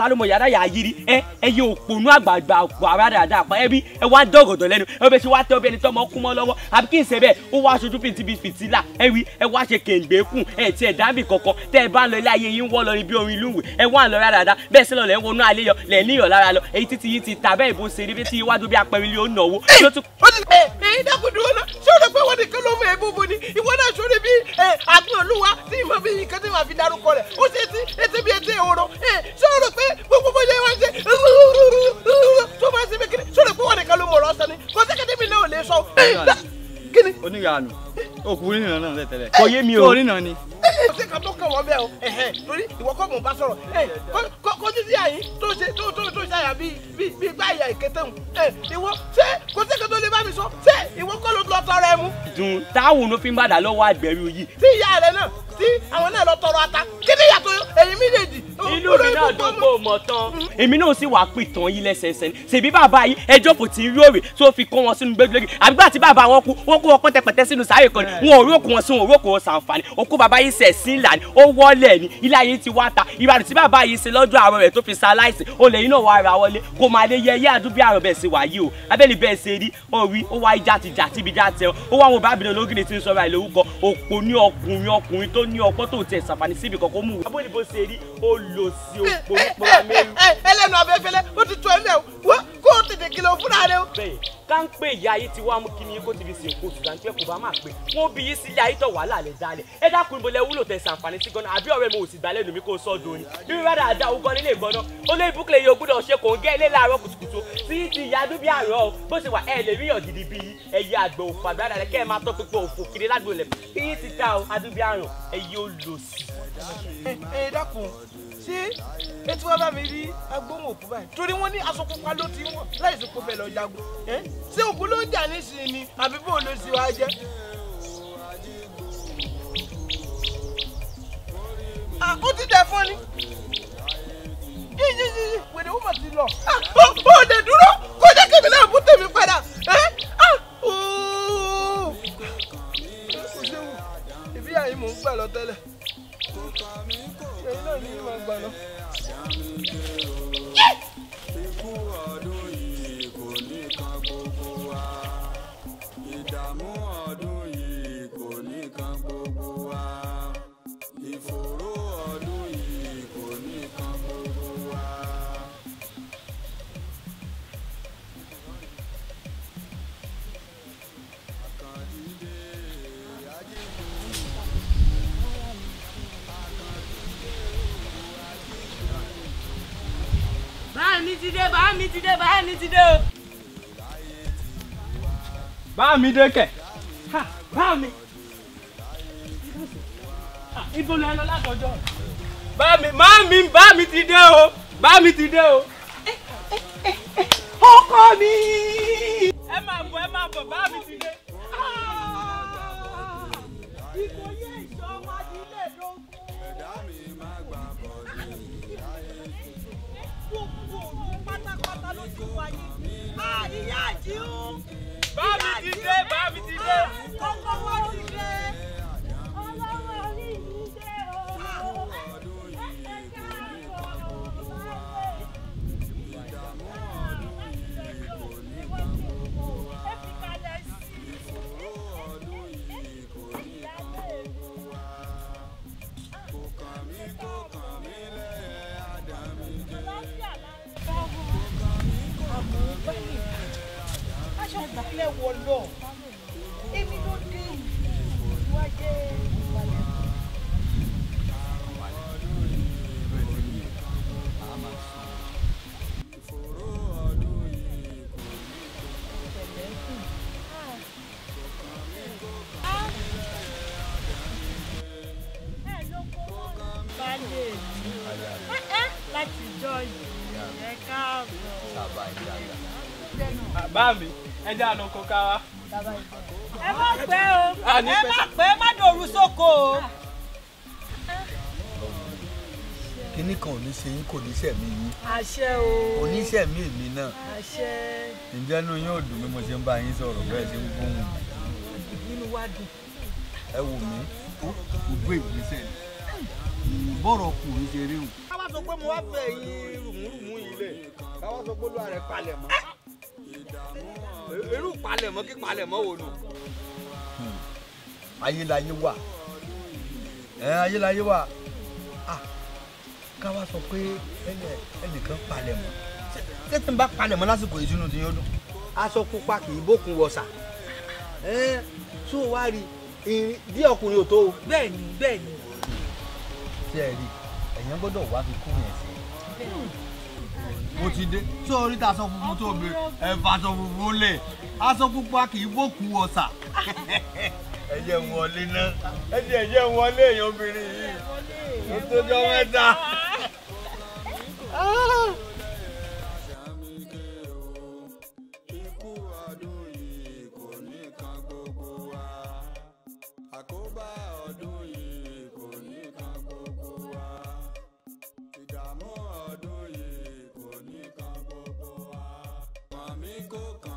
Speaker 12: ló mọ yàrá yà yiri. Ẹ yẹ òpònú àgbààgbà àpò àrà dáadáa pa ẹbí ẹ wá dọ̀gọ̀dọ̀ lẹ́nu. Ẹ bẹ ṣe wá tẹ ọbẹ̀ ẹni tọ́mọ kú mọ́ lọ́wọ́. Àbí kì í ṣe bẹ́ẹ̀, ó wá aṣojú fìtí bíi fìtílà. Ẹ wí ẹ wá ṣe kèǹgbé kùn ẹ tí ẹ dábì kankan tẹ ẹ bá ń lọ ilé ayé yín wọ́ lọ ní bí orin ìlú ìwé ẹ wá ń lọ rárá bẹ́ẹ̀ sí lọ lẹ́ ń wọnú alẹ́ yọ lẹ́ níyọ̀ lára lọ èyí títí yìí ti ta bẹ́ẹ̀ bó ṣe rí bí tí iwájú bí apẹ̀rin lé ó nà owó.
Speaker 13: Èyí dákun dúró náà, ṣé o rò pé wọ́n nìkan ló mú ebúbu ni? Ìwọ náà ṣòro bí àgbọn olúwa tí ìmọ̀ bí nǹkan tí wàá fi darúkọ rẹ̀ ó ṣe etí etí bí etí ehoro. Ṣé o rò pé gbogbo bóyá wọ́n ṣe tó máa ṣe bí kiri, ṣé o rò pé wọ́n nìkan ló mọ̀ ọ̀rọ̀ sọ ni? Kò sí kẹ́tẹ́ mi náà ò lè sọ. Kíni?
Speaker 18: Oníranù òkú oníran náà tẹ́lẹ̀.
Speaker 12: Kò yé mi o.
Speaker 18: Tó oníran ni.
Speaker 13: Ṣé kan tó kàn wọ́n bẹ́ẹ̀ o? Torí ìwọ kọ́ mò ń bá sọ̀rọ̀. Kọjú sí àyín tó ṣe tó ṣàyà bíi gbá ìyá ìkété hùn. Ìwọ ṣé kò sí kan tó lè bá mi sọ? Ṣé ìwọ kọ́ ló lọ tọrọ ẹ mú?
Speaker 12: Dùn táwọn ló fi ń bàdà lọ́wọ́ àgbẹ̀rù yìí.
Speaker 13: Tí ìyá rẹ náà tí àwọn náà lọ tọrọ ata, kí ni ìyàtọ̀ ẹ̀yin méjèèjì?
Speaker 12: Inú mi náà dùn pé o mọ̀ tán. Èmi náà sì wàá pìtàn yín lẹ́sẹẹsẹ ni. Ṣèbí bàbá yìí ẹjọ́ kò tí ń rí òrè tó fi kó wọn sínú gbẹgbẹgbẹ. Àbígbà tí bàbá wọn kú, wọ́n kó wọn pẹ́tẹpẹ́tẹ sínú sáré kan ni. Wọn ò rí òkú wọn sí wọn ò rí òkú wọn sàǹfààní. Òkú bàbá yìí sẹ̀ sí ìlànà, ó wọlé ni. Ilé ayé ti wá ta. Ìbàdàn tí bàbá yìí ṣe lọ́jọ́ àárọ̀ rẹ̀ tó fi ṣaláìsì. Olè yìí náà wà ara wọlé. Kò máa lè yẹ ẹyẹ àdúgbò àrùn bẹ́ẹ̀ ṣe wà yìí o. Abẹ́lé bẹ́ẹ̀ ṣe rí, ó rí, ó wá ìjà ti jà tíbi já tẹ. Ó wá wọn bá bìnrin ológìnrin tí ń sọ̀rọ̀ àìlórúkọ. Òpó ní ọkùnrin ọkùnrin tó ní ọpọ́ tó tẹ̀ ṣàǹfààní síbi kankan mú. Abóni bó ṣe rí, ó lò sí òpó nípa mẹ́rin.
Speaker 13: Ẹlẹ́nu abẹ́fẹ́lẹ́, ó ti tó ẹ̀mẹ́ o, wọ́n kó o tètè kìlọ̀ fúnra rẹ o.
Speaker 12: Bẹ́ẹ̀ ká ń pè ìyá ayé tí wàá mú kí ni kó ti fi sìnkú ṣùgbọ́n kò bá máa pè wọ́n bí yín sílé ayé tó wàhálà lẹ̀ dálẹ̀. Ẹ dákun ibo lẹ wúlò tẹ ṣàǹfààní sí gan-an, àbí ọ̀rẹ́ mi ò sì gbà lẹ́nu mi kó sọ́ doni. Bí rárá àdá òun gan nílé ìgbọ́ná, ó lé ibùkún yìí ó gbọ́dọ̀ ṣe kò ń gẹ́ ilé láàárọ̀ kùtùkùtù tí ti ìyá dúbí àárọ̀ o. Bó ṣe wà ẹ lè ríyàn gidi bí ẹyẹ àgbẹ̀ òfò àgbàdà rẹ kẹ́ ẹ máa tọ́ pípẹ́ òfò kiri ládùúgbò lẹ̀. Bí yín ti ta o, adúbí àrùn ẹyẹ olòṣì.
Speaker 13: Ẹ dákun, ṣé etí wàá bá mi rí agbóhùn òkú báyìí? Torí wọ́n ní aṣọ pupa ló ti wọ̀ láìsí kó fẹ́ lọ jagun. Ṣé òkú ló ń jà nísìnyí ni àbí bó ló ṣe wá jẹ́? Ó ti dẹ̀ fún ni. Yíyíyí wèrè ó mà ti lọ. Ó lè dúró kó jẹ́ kébì náà bú tèmi padà. Kò séwu, ìbí àyè mò ń gbà lọ tẹ́lẹ̀. Ẹ̀yin náà ní ìmọ̀ gbà lọ.
Speaker 1: Ikú ọdún yìí kò ní kan gbogbo wa. Ìdààmú ọdún yìí kò ní kan gbogbo wa. Ìfòòró ọdún yìí kò ní kan gbogbo wa.
Speaker 12: Bá mi ti dé, bá mi ti dé, bá mi ti dé o.
Speaker 18: Bá mi dé kẹ̀. Bá mi. Ibo lẹ lọ látọjọ́. Bá mi, má mi, bá mi ti dé o. Bá mi ti dé o.
Speaker 13: Ọkọ mi.
Speaker 12: Ẹ máa bọ̀, ẹ máa bọ̀, bá mi ti dé.
Speaker 13: Ìkòyí ìṣọ́ wa nílé lógún.
Speaker 1: Ẹ̀dá mi máa gbà bọ̀dé láyé.
Speaker 13: Gbogbo òru pátápátá ló ti wáyé. Ìyá àjíhùn.
Speaker 12: Bá mi ti dé, bá mi ti dé.
Speaker 13: Kọ́kọ́ wá ti dé.
Speaker 9: Ọlọ́wọ́ orí mi dé o.
Speaker 13: Aṣọ ìpínlẹ̀ wọ̀ lọ, èmi ló dé ìwà jẹ́ ìwàlẹ̀.
Speaker 3: Láti jọ yìí, ẹ káàbọ̀.
Speaker 18: Bá mi, ẹ já lọ kó ká wá.
Speaker 3: Ẹ má pẹ́ o,
Speaker 13: ẹ má pẹ́, má dòru sóko o.
Speaker 17: Kinní kan ò ní ṣe yín, kò ní ṣẹ̀mí yín.
Speaker 13: Àṣẹ o.
Speaker 17: Kò ní ṣẹ̀mí èmi náà.
Speaker 13: Àṣẹ.
Speaker 1: Ǹjẹ́ inú yín ò dùn bí mo ṣe ń bá yín sọ̀rọ̀ bẹ́ẹ̀ ṣe ń gbóhùn mi?
Speaker 13: Nínú wa dùn.
Speaker 17: Ẹ wò mí, ó gbé ìgbésẹ̀ bọ́rọ̀ ọkùnrin ṣe rí hùn.
Speaker 4: Ká wá sọ pé mo wá fẹ́ yín rùmúrùmú yìí lẹ̀, ká wá sọ pé olúwa rẹ̀ palẹ̀ mọ́. Irú palẹ̀mọ́ kí palẹ̀mọ́ wo nù?
Speaker 17: Ayélayé wà, ayélayé wà. Ká wá sọ pé ẹnìkan palẹ̀mọ́. Ṣé tí n bá palẹ̀mọ́ lásìkò ìṣúná ti yóò dùn?
Speaker 4: Aṣọ pupa kì í bókun wọ̀sà. Ṣé o wá rí bí ọkùnrin ò tó o?
Speaker 13: Bẹ́ẹ̀ni, bẹ́ẹ̀ni.
Speaker 17: Ṣé ẹ rí, ẹ̀yàn gbọ́dọ̀ wá fi kún yẹn sí. Mo ti dé. Ṣé orí ta aṣọ funfun tó mi? Ẹ fa aṣọ funfun lẹ̀. Aṣọ pupa kì í bókun wọ̀sà. Ẹ jẹ́ n wọlé náà. Ẹ jẹ́ n wọlé èèyàn obìnrin yìí. Ó tó jọ mẹ́ta.
Speaker 1: Ikú ọdún yìí kò ní kan gbogbo wa. Àkóbá ọdún yìí kò ní kan gbogbo wa. Ìdààmú ọdún yìí kò ní kan gbogbo wa. Kàn mí kó kàn.